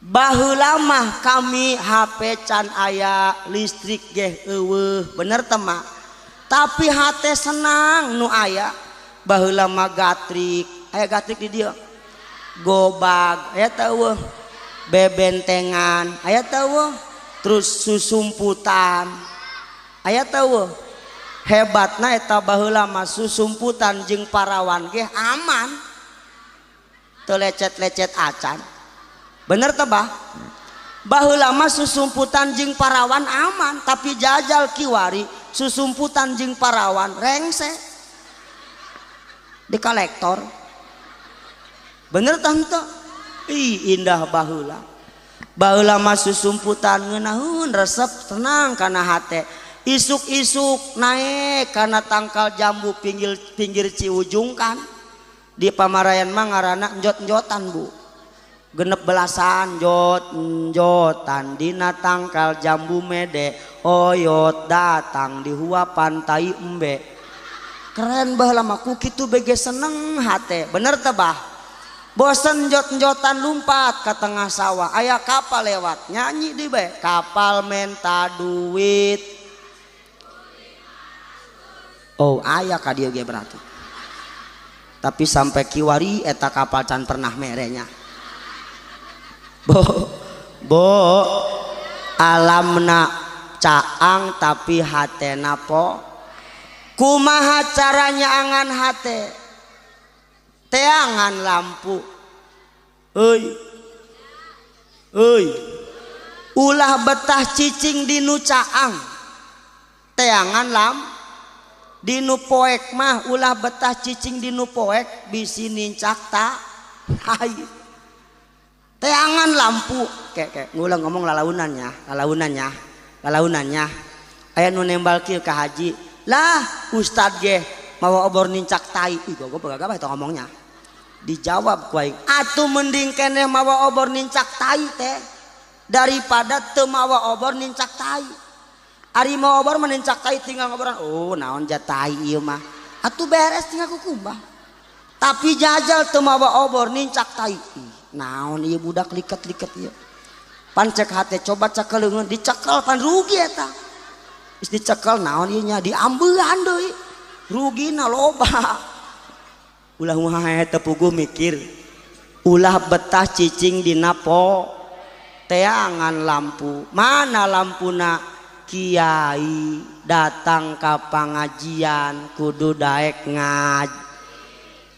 Speaker 1: Baheula mah kami HP can aya, listrik geh eueuh, bener teh mah? Tapi hate senang nu aya. Baheula mah gatrik, aya gatrik di dieu, gobag aya teu eueuh, bebentengan aya teu eueuh, terus susumputan aya teu eueuh. Hebatna eta baheula mah susumputan jeung parawan ge aman, teu lecet-lecet acan. Bener teh bah? Baheula mah susumputan jeung parawan aman, tapi jajal kiwari susumputan jeung parawan rengse di kolektor. Bener tah henteu? Ih indah baheula. Baheula mah susumputan ngeunaheun resep tenang kana hate. Isuk-isuk naek kana tangkal jambu pinggir Ciujung kan. Di Pamarayan mah ngaranna njot-njotan Bu. Genep belasan jot-njotan dina tangkal jambu mede, oyot datang di huapan tai embe. Keren baheula mah ku kitu bege seneng hate. Bener teh bah? Bosen jot-njotan lumpat ke tengah sawah, aya kapal lewat nyanyi di bae, kapal menta duit. Oh aya ka dieu ge berarti. Tapi sampai kiwari eta kapal can pernah merenya. Bo, bo alamna caang tapi hatena po. Kumaha caranya angan hate? Teangan lampu. Euy. Euy. Ulah betah cicing di nu caang. Teangan lam di nu poek mah ulah betah cicing di nu poek bisi nincak ta. Hai. Teangan lampu. Kek ngulang ngomong lalaunannya, lalaunannya, lalaunannya. Aya nu nembal kieu ka haji. Lah, ustad ge mawa obor nincak tai. Ih, gogo gagah itu ngomongnya. Dijawab ku aing, atuh mending keneh mawa obor nincak tai teh daripada teu mawa obor nincak tai. Ari mawa obor menincak tai tinggal ngoboran. Oh, naon ja tai ieu mah. Atuh beres tinggal kukumbah. Tapi jajal teu mawa obor nincak tai. Ih, naon ieu budak liket-liket ieu. Pan cek hate coba cekel leungeun dicekel pan rugi eta. Geus dicekel naon ieu nya diambean deui. Rugina loba. Ulah wae teu puguh mikir. Ulah betah cicing dina po teangan lampu. Mana lampuna? Kiai datang ka pangajian kudu daek ngaj.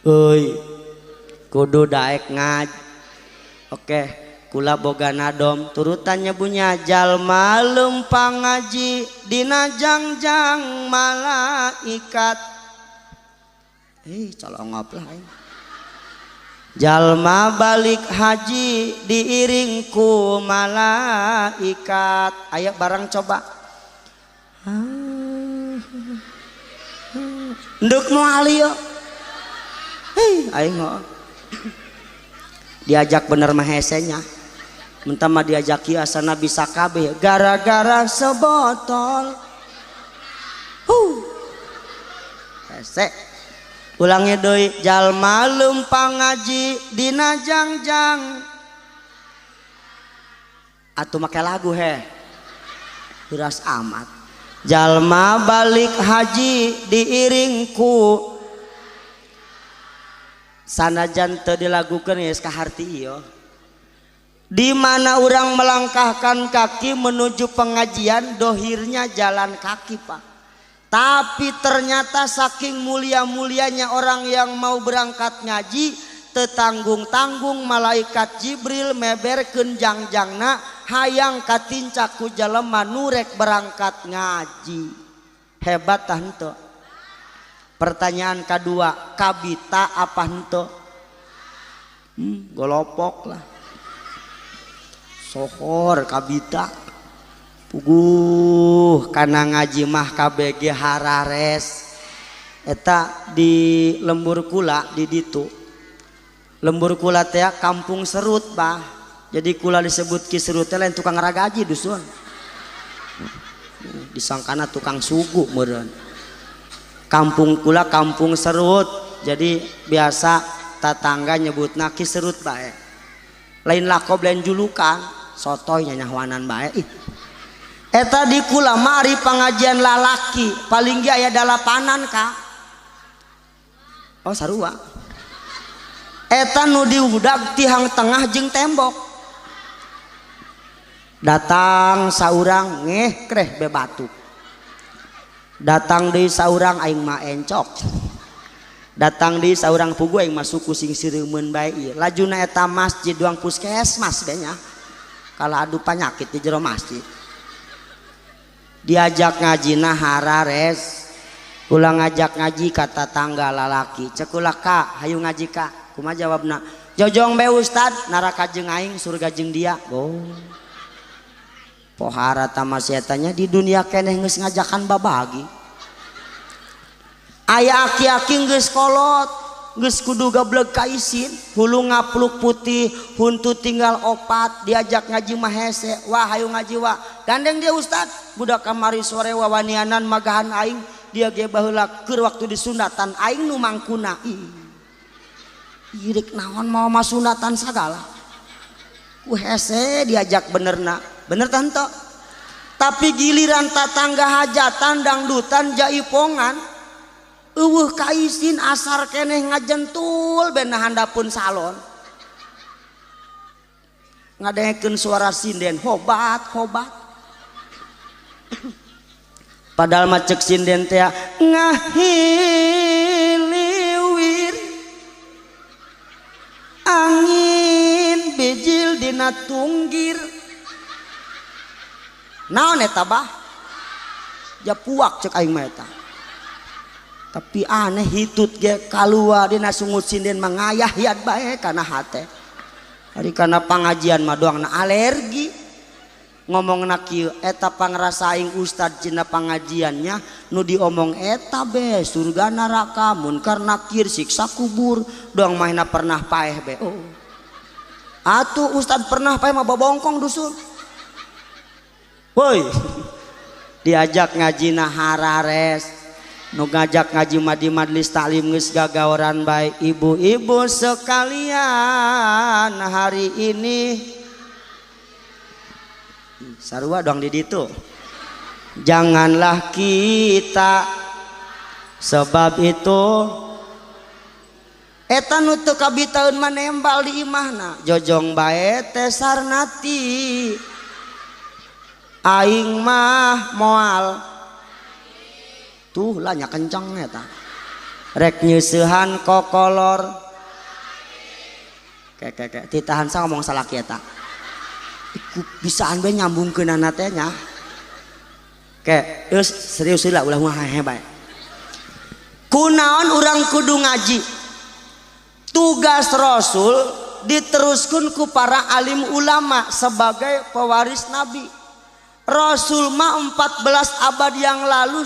Speaker 1: Euy. Kudu daek ngaj. Oke, Kula boga nadom turutannya bunya jalma lempang ngaji dina jangjang malaikat. Colongop lah aing. Jalma balik haji diiring ku malaikat. Ayo barang coba. Nduk moal ieu. Aing heuh. Diajak bener mah hesenya. Mentah mah diajak ieu asana bisa kabeh gara-gara sebotol. Hese. Ulangnya deui jalma lempang ngaji dina jangjang. Atuh make lagu heh. Beras amat. Jalma balik haji diiring ku sanajan teu dilagukeun geus kaharti ieu. Di mana orang melangkahkan kaki menuju pengajian dohirnya jalan kaki Pak. Tapi ternyata saking mulia-mulianya orang yang mau berangkat ngaji tetanggung-tanggung malaikat Jibril meberkeun jangjangna hayang katincak ku jelema nu rek berangkat ngaji. Hebat tah henteu? Pertanyaan kedua, kabita apa henteu? Golopok lah. Sohor kabita. Puguh kana ngaji mah KBG harares. Eta di lembur kula di ditu. Lembur kula teh kampung serut bah. Jadi kula disebut Ki Serut teh lain tukang ragaji dusun. Disangkana tukang sugu meureun. Kampung kula kampung serut. Jadi biasa tatangga nyebutna Ki Serut bae. Lain lakob lain julukan, sotoy nyanyahuanan bae ih. Eta di kula mari pengajian lalaki paling ge aya dalapanan ka. Oh sarua. Eta nu diudag tihang tengah jeung tembok. Datang saurang ngeh kreh be batuk. Datang deui saurang aing mah encok. Datang deui saurang pugu aing mah suku sing sireumeun bae ieu. Lajuna eta masjid doang puskesmas be nya. Kala adu panyakit di jero masjid. Diajak ngaji nah harares. Ulah ngajak ngaji kata tangga lalaki. Cek ulah ka hayu ngaji ka. Kumaha jawabna? Jojong be ustad neraka jeung aing surga jeung dia. Oh. Pohara tamasyatanya di dunia keneh geus ngajakan babagi. Aya aki-aki geus kolot, geus kudu gableg ka isin, hulu ngapluk putih, huntu tinggal opat, diajak ngaji mah hese. Wah hayu ngaji wah. Gandeng dia ustad, budak kamari sore wawanianan magahan aing, dia ge baheula keur waktu disunatan aing nu mangkuna. Ih rek naon mau masunatan sagala. Ku hese diajak benerna. Bener tante. Tapi giliran tatangga hajatan dangdutan jaipongan eueuh kaisin asar keneh ngajentul bena handapun salon. Ngadengekeun suara sinden hobat hobat. Padahal mah ceuk sinden teh ngahiliwir angin bijil dina tunggir. Naon eta bah? Ja puak cek aing mah eta. Tapi aneh hitut ge kaluar dina sungut sinden mah ngayah-yat bae kana hate. Ari kana pangajian mah doangna alergi. Ngomongna kieu eta pangrasa aing ustad cina pangajiannya nu diomong eta be surga neraka munkar nakir siksa kubur doang mahna pernah paeh be. Oh. Atuh ustad pernah paeh mah babongkong dusun. Woi, diajak ngaji nah harares, nu ngajak ngaji mah di majelis taklim geus gagaoran bae. Ibu-ibu sekalian hari ini sarua dong di ditu. Janganlah kita sebab itu eta nu teu kabitaeun mah nembal di imahna jojong bae teh sarnati. Aing mah moal tuh lah nya kenceng eta rek nyeusehan kokolor kek titahan sa ngomong salaki eta Bisaan bae nyambungkeunana teh nya. Ke, geus serius heula ulah ngahehe bae. Kunaon urang kudu ngaji? Tugas Rasul diteruskeun ku para alim ulama sebagai pewaris Nabi. Rasul mah 14 abad yang lalu,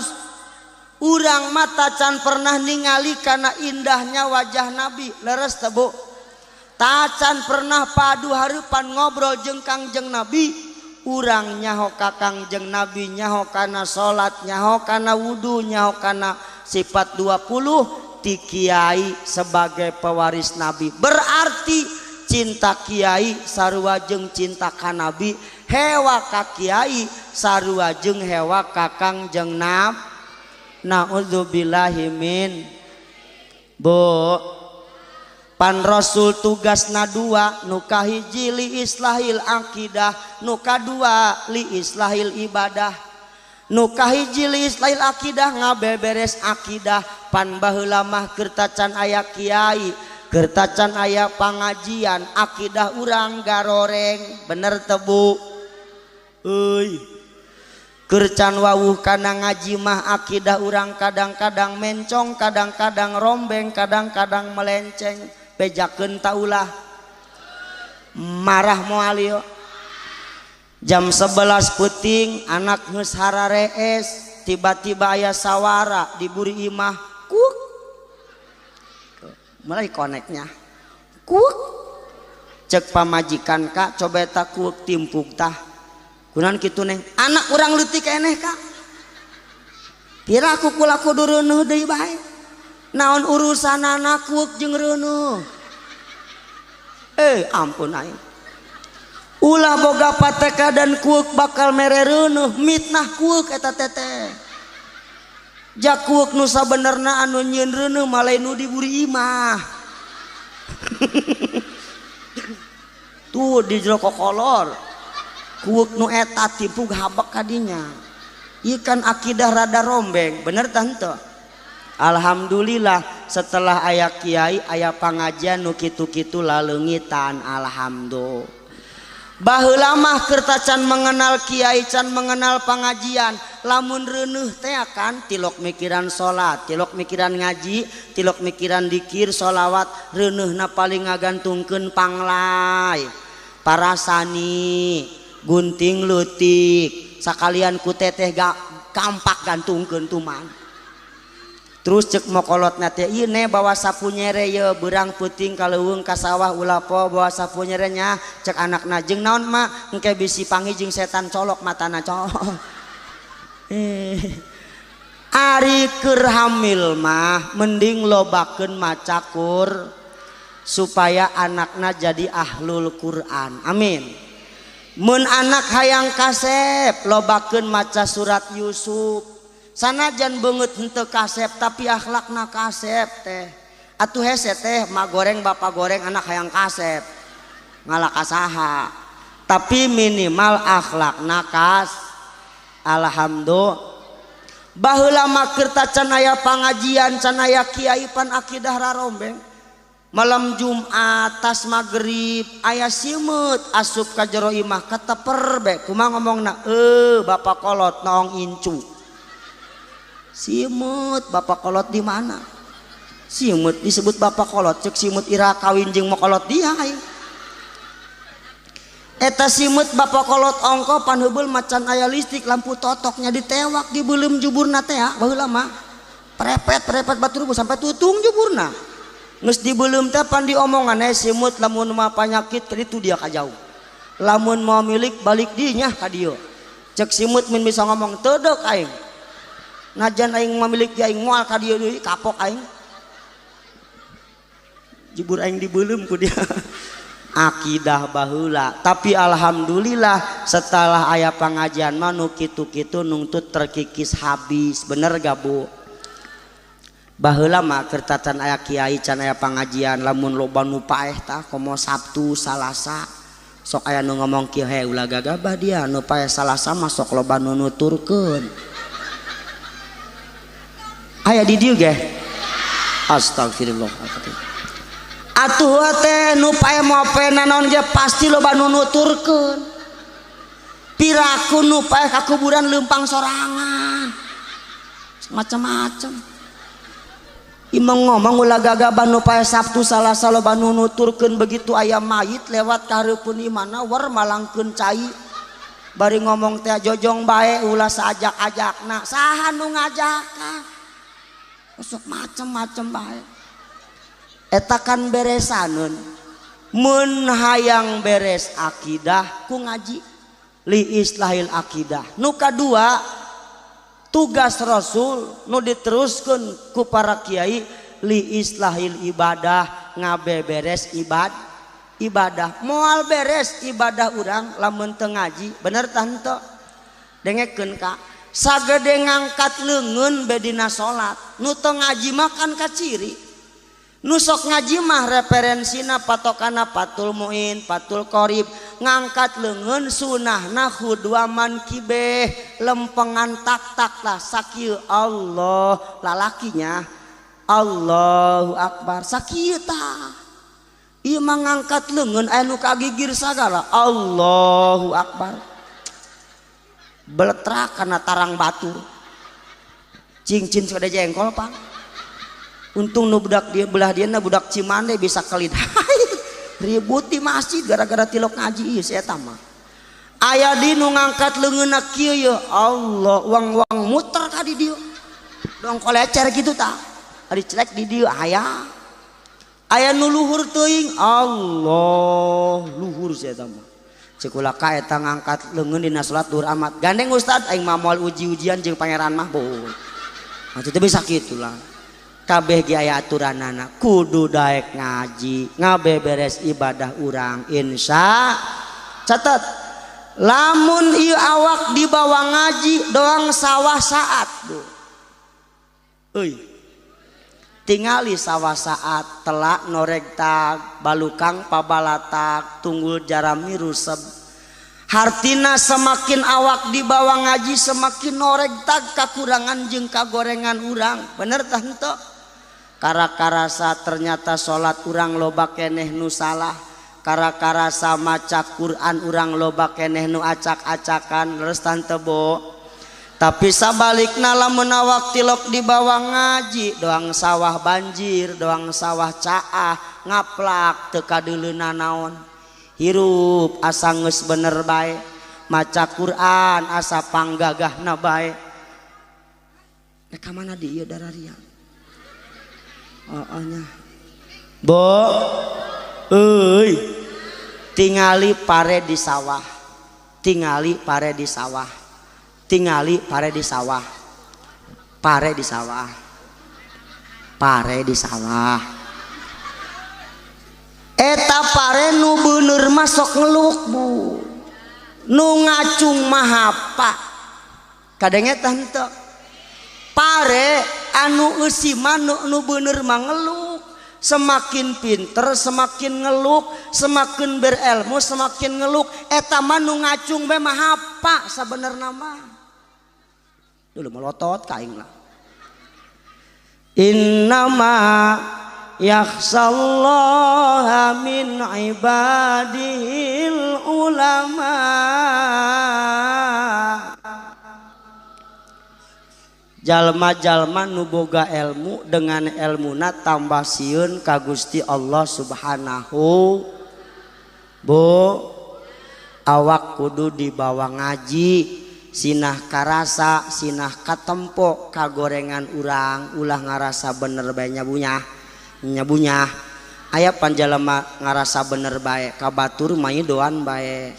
Speaker 1: urang mah tacan pernah ningali kana indahnya wajah Nabi. Leres teh Bu? Tacan pernah padu hareupan ngobrol jeung Kangjeng Nabi. Urang nyaho ka Kangjeng Nabi, nyaho kana salat, nyaho kana wudu, nyaho kana sifat 20 ti kiai sebagai pewaris Nabi. Berarti cinta kiai sarua jeung cinta ka Nabi, hewa ka kiai sarua jeung hewa ka Kangjeng Nabi. Naudzubillahi min. Bu, pan Rasul tugasna dua, nu kahiji li islahil akidah, nu kadua li islahil ibadah. Nu kahiji li islahil akidah ngabeberes akidah. Pan baheula mah keur tacan aya kiai, keur tacan aya pangajian, akidah urang garoreng. Bener teu Bu? Euy. Keur can wawuh kana ngaji mah akidah urang kadang-kadang mencong, kadang-kadang rombeng, kadang-kadang melenceng. Bejakeun ta ulah marah moal ieu. Jam 11 peuting anak geus hararees, tiba-tiba aya sawara di buri imah, kuk. Mulai koneknya. Kuk. Cek pamajikan kak, coba eta kuuk timpuk tah. Kunaon kitu neng? Anak urang leutik keneh kak. Pira ku kula kudu reuneuh deui bae. Naon urusan anak kuuk jeung reuneuh. Ampun aing. Ulah boga pateka dan kuuk bakal mere reuneuh, mitnah kuuk eta teteh. Jak kuuk nu sabenerna anu nyieun reuneuh mah lain nu diburi imah. Tuh di jero kokolor. Kuuk nu eta timpug habek kadinya. Ieu kan akidah rada rombeng, bener tante? Alhamdulillah setelah aya kiai aya pangajian nu kitu-kitu laleungitan, alhamdulillah. Baheula mah keur tacan mengenal kiai, can mengenal pangajian, lamun reuneuh teh kan tilok mikiran salat, tilok mikiran ngaji, tilok mikiran dikir, sholawat, reuneuhna paling ngagantungkeun panglai, parasani, gunting leutik, sakalian ku teteh kampak gantungkeun tuman. Terus cek mokolotna teh ieu ne bawa sapu nyere ye beurang peuting ka leuweung ka sawah ulah po bawa sapu nyere nya. Cek anakna jeung naon mak engke bisi pangi jeung setan colok matana colok. Ari keur hamil mah mending lobakeun maca Qur supaya anakna jadi ahlul Quran. Amin. Mun anak hayang kasep lobakeun maca surat Yusuf. Sanajan beungeut henteu kasep tapi akhlakna kasep teh. Atuh hese teh mak goreng bapak goreng anak hayang kasep. Ngalah kasaha. Tapi minimal akhlakna kas. Alhamdulillah. Baheula mah keur tacan aya pangajian, can aya kiai pan akidah rarombeng. Malam Jumat tas magrib aya simeut asup ka jero imah kateper be kumaha ngomongna bapak kolot noong incu. Simut bapak kolot di mana? Simut disebut bapak kolot, cek simut ira kawin jeung mokolot dia aing. Eta simut bapak kolot ongko panheubeul macan aya listrik lampu totoknya ditewak dibeuleum juburna teh baheula mah. Prepet-prepet batur sampai tutung juburna. Geus dibeuleum teh pan diomongan simut lamun mah panyakit kitu dia ka jauh. Lamun mau milik balik dinya ka dieu. Cek simut mun bisa ngomong teudek aing. Najan aing mamilik aing moal ka dieu deui kapok aing. Jibur aing dibeuleum ku dia. Akidah baheula, tapi alhamdulillah setelah aya pangajian mah nu kitu-kitu nungtut terkikis habis. Bener gak Bu? Baheula mah keur tacan aya kiai can aya pangajian lamun loba nu paeh tah komo Sabtu Salasa sok aya nu ngomong kieu he ulah gagabah dia nu paeh Salasa mah sok loba nu nuturkeun. Aya di dieu ge. Astagfirullah. Atuh teh nu pae mope naon ge pasti loba nu nuturkeun. Piraku nu paeh ka kuburan leumpang sorangan. Macam-macam. Imang ngomong ulah gagaban nu paeh Sabtu Salasa loba nu nuturkeun begitu aya mayit lewat kahareupeun imana war malangkeun cai. Bari ngomong teh jojong bae ulah saajak-ajakna. Saha nu ngajakan? Sok macem-macem bae. Eta kan beresaneun. Mun hayang beres akidah ku ngaji. Li islahil akidah. Nu kadua tugas Rasul nu diteruskeun ku para kiai li islahil ibadah ngabeberes ibadah. Moal beres ibadah urang lamun teu ngaji, bener tah henteu? Dengekeun ka sagede ngangkat leungeun be dina salat, nu teu ngaji mah kan kaciri. Nu sok ngaji mah referensina patokana Fathul Muin, Fathul Qorib, ngangkat leungeun sunahna khudwa mankibeh, lempengan tak-tak lah sakieu Allah lalakinya Allahu Akbar sakieu tah. Ieu mah ngangkat leungeun aya nu kagigir sagala Allahu Akbar. Beletrak kana tarang batu. Cincin sagede jengkol pang. Untung nu budak dia belah dia na budak Cimande bisa kelid. Ribut di masjid gara-gara tilok ngaji ieu si eta mah. Aya di nu ngangkat leungeunna kieu ye Allah wang-wang muter ka di dieu. Dong kolecer kitu tah. Ari celek di dieu aya. Aya nu luhur teuing Allah luhur si eta mah. Ceuk ulah ka eta ngangkat leungeun dina salat luhur amat. Gandeng ustad aing mah moal uji-ujian jeung pangeran mah boh. Maksudnya bisa kitu lah. Kabeh ge aya aturanana kudu daek ngaji ngabeberes ibadah urang insya catat lamun ieu awak dibawa ngaji doang sawah saat bu euy tingali sawah saat telak noregtag balukang pabalatak tunggul jarami ruseb hartina semakin awak dibawa ngaji semakin noregtag kakurangan jeung kagorengan urang bener tah henteu? Kara-karasa ternyata salat urang loba keneh nu salah, kara-karasa maca Quran urang loba keneh nu acak-acakan leres tante bo. Tapi sabalikna lamun awak tilok dibawa ngaji doang sawah banjir, doang sawah caah ngaplak teu kadeuleuna naon. Hirup asa geus bener bae, maca Quran asa panggagahna bae. Rek ka mana di ieu dararia? Oh, nya. Bo, euy, tingali pare di sawah, tingali pare di sawah, tingali pare di sawah, pare di sawah, pare di sawah. Eta pare nu beuneur mah sok ngeluk bu, nu ngacung mah hapa, kadenge teh henteu. Pare anu eusi mah nu beuneur mah ngeluk. Semakin pinter semakin ngeluk, semakin berilmu semakin ngeluk. Eta mah nu ngacung bae mah hapa sabenerna mah. Dulu melotot ka aing lah. Innama yakhsallaha min ibadihil ulama. Jalma-jalma nu boga ilmu dengan elmuna tambah sieun ka Gusti Allah Subhanahu. Bu, awak kudu dibawa ngaji, sinah karasa, sinah katempo kagorengan urang, ulah ngarasa bener bae nyabunyah, nyabunyah. Aya panjalema ngarasa bener bae, ka batur mah doan bae.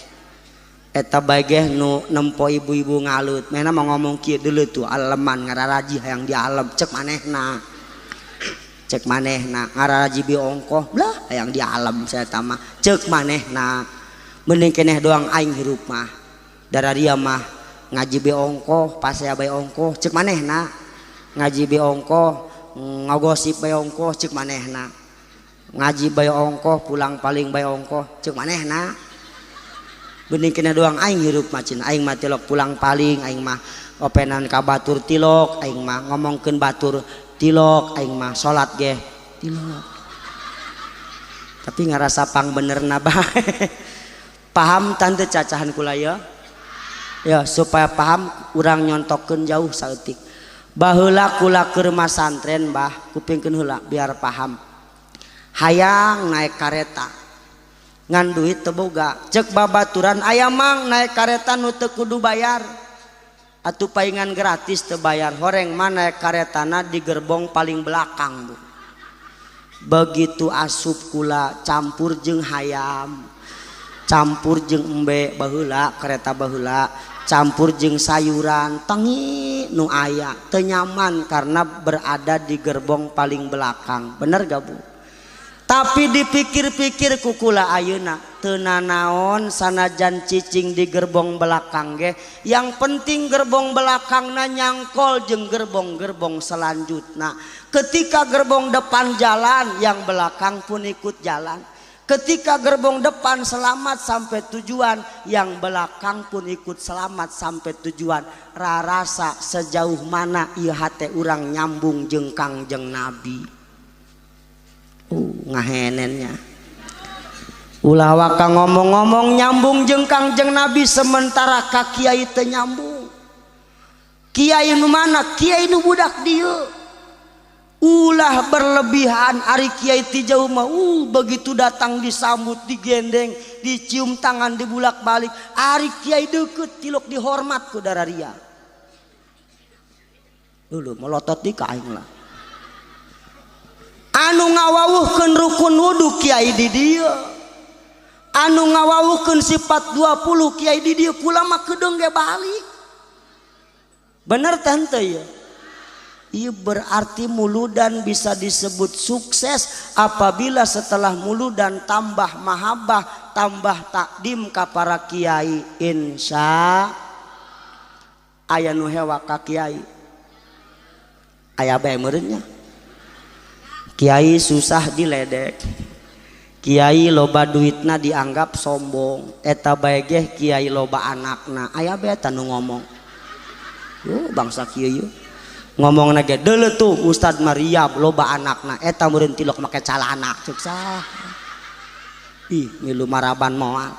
Speaker 1: Eta bae geh nu nempo ibu-ibu ngalut mehna mah ngomong kieu deuleu tuh aleman ngararaji hayang dialem cek manehna ngararaji bi ongkoh lah hayang dialem saya mah cek manehna mending keneh doang aing hirup mah dararia mah ngaji bi ongkoh pasea bae ongkoh cek manehna ngaji bi ongkoh ngagosip bae ongkoh cek manehna ngaji bae ongkoh pulang paling bae ongkoh cek manehna. Bening kena doang aing hirup mah cin aing mah tilok pulang paling aing mah openan ka batur tilok aing mah ngomongkeun batur tilok aing mah salat ge tilok. Tapi ngarasa pang benerna bae. Paham tante cacahan kula ya? Ya supaya paham urang nyontokeun jauh saeutik. Baheula kula keur masantren bah kupingkeun heula biar paham. Hayang naik kareta ngan duit teu boga, ceuk babaturan aya mang naik kareta nu teu kudu bayar. Atuh paingan gratis teu bayar, horeng mah naik karetana di gerbong paling belakang bu. Begitu asup kula campur jeung hayam, campur jeung embe baheula kereta baheula, campur jeung sayuran tengi nu aya, teu nyaman karena berada di gerbong paling belakang. Bener gak bu? Tapi dipikir-pikir kukula ayeuna teu nanaon sanajan cicing di gerbong belakang ge, yang penting gerbong belakangna nyangkol jeung gerbong-gerbong selanjutna. Ketika gerbong depan jalan, yang belakang pun ikut jalan. Ketika gerbong depan selamat sampai tujuan, yang belakang pun ikut selamat sampai tujuan. Rarasa sejauh mana ieu hate urang nyambung jeung Kangjeng Nabi. Ngahenennya ulah waka ngomong-ngomong nyambung jeung Kangjeng Nabi sementara ka kiai teu nyambung. Kiai nu mana? Kiai nu budak dieu. Ulah berlebihan ari kiai ti jauh mah begitu datang disambut, digendeng, dicium tangan, dibulak-balik. Ari kiai deukeut tilok dihormat ku dararia. Dulu melotot di ka aing lah. Anu ngawawuhkeun rukun wudu kiai di dieu, anu ngawawuhkeun sifat 20 kiai di dieu, kula mah kedeung ge balik. Bener tante ya? Ieu berarti muludan bisa disebut sukses apabila setelah muludan tambah mahabbah, tambah takdim ka para kiai. Insya aya nu hewa ka kiai, aya bae meureun nya. Kiai susah diledek, kiai loba duitna dianggap sombong, eta bae geh kiai loba anakna, aya bae eta nu ngomong. Yo bangsa kieu yeuh. Ngomongna ge deuleu tuh Ustad Mariam loba anakna, eta meureun tilok make calana ceuk sah. Ih milu maraban moal.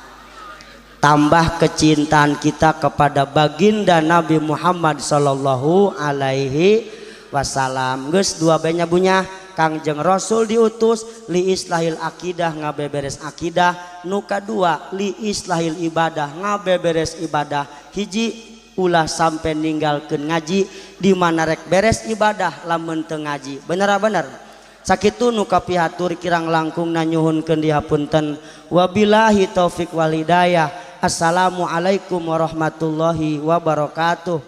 Speaker 1: Tambah kecintaan kita kepada baginda Nabi Muhammad sallallahu alaihi wasallam. Geus dua bae nya bunya. Kangjeng Rasul diutus li islahil akidah ngabeberes akidah, nu kadua li islahil ibadah ngabeberes ibadah. Hiji ulah sampai ninggalkeun ngaji, di mana rek beres ibadah lamun teu ngaji. Bener bener. Sakitu nu kapihatur kirang langkung nyuhunkeun dihapunten. Wabillahi taufik wal hidayah. Assalamualaikum warahmatullahi wabarakatuh.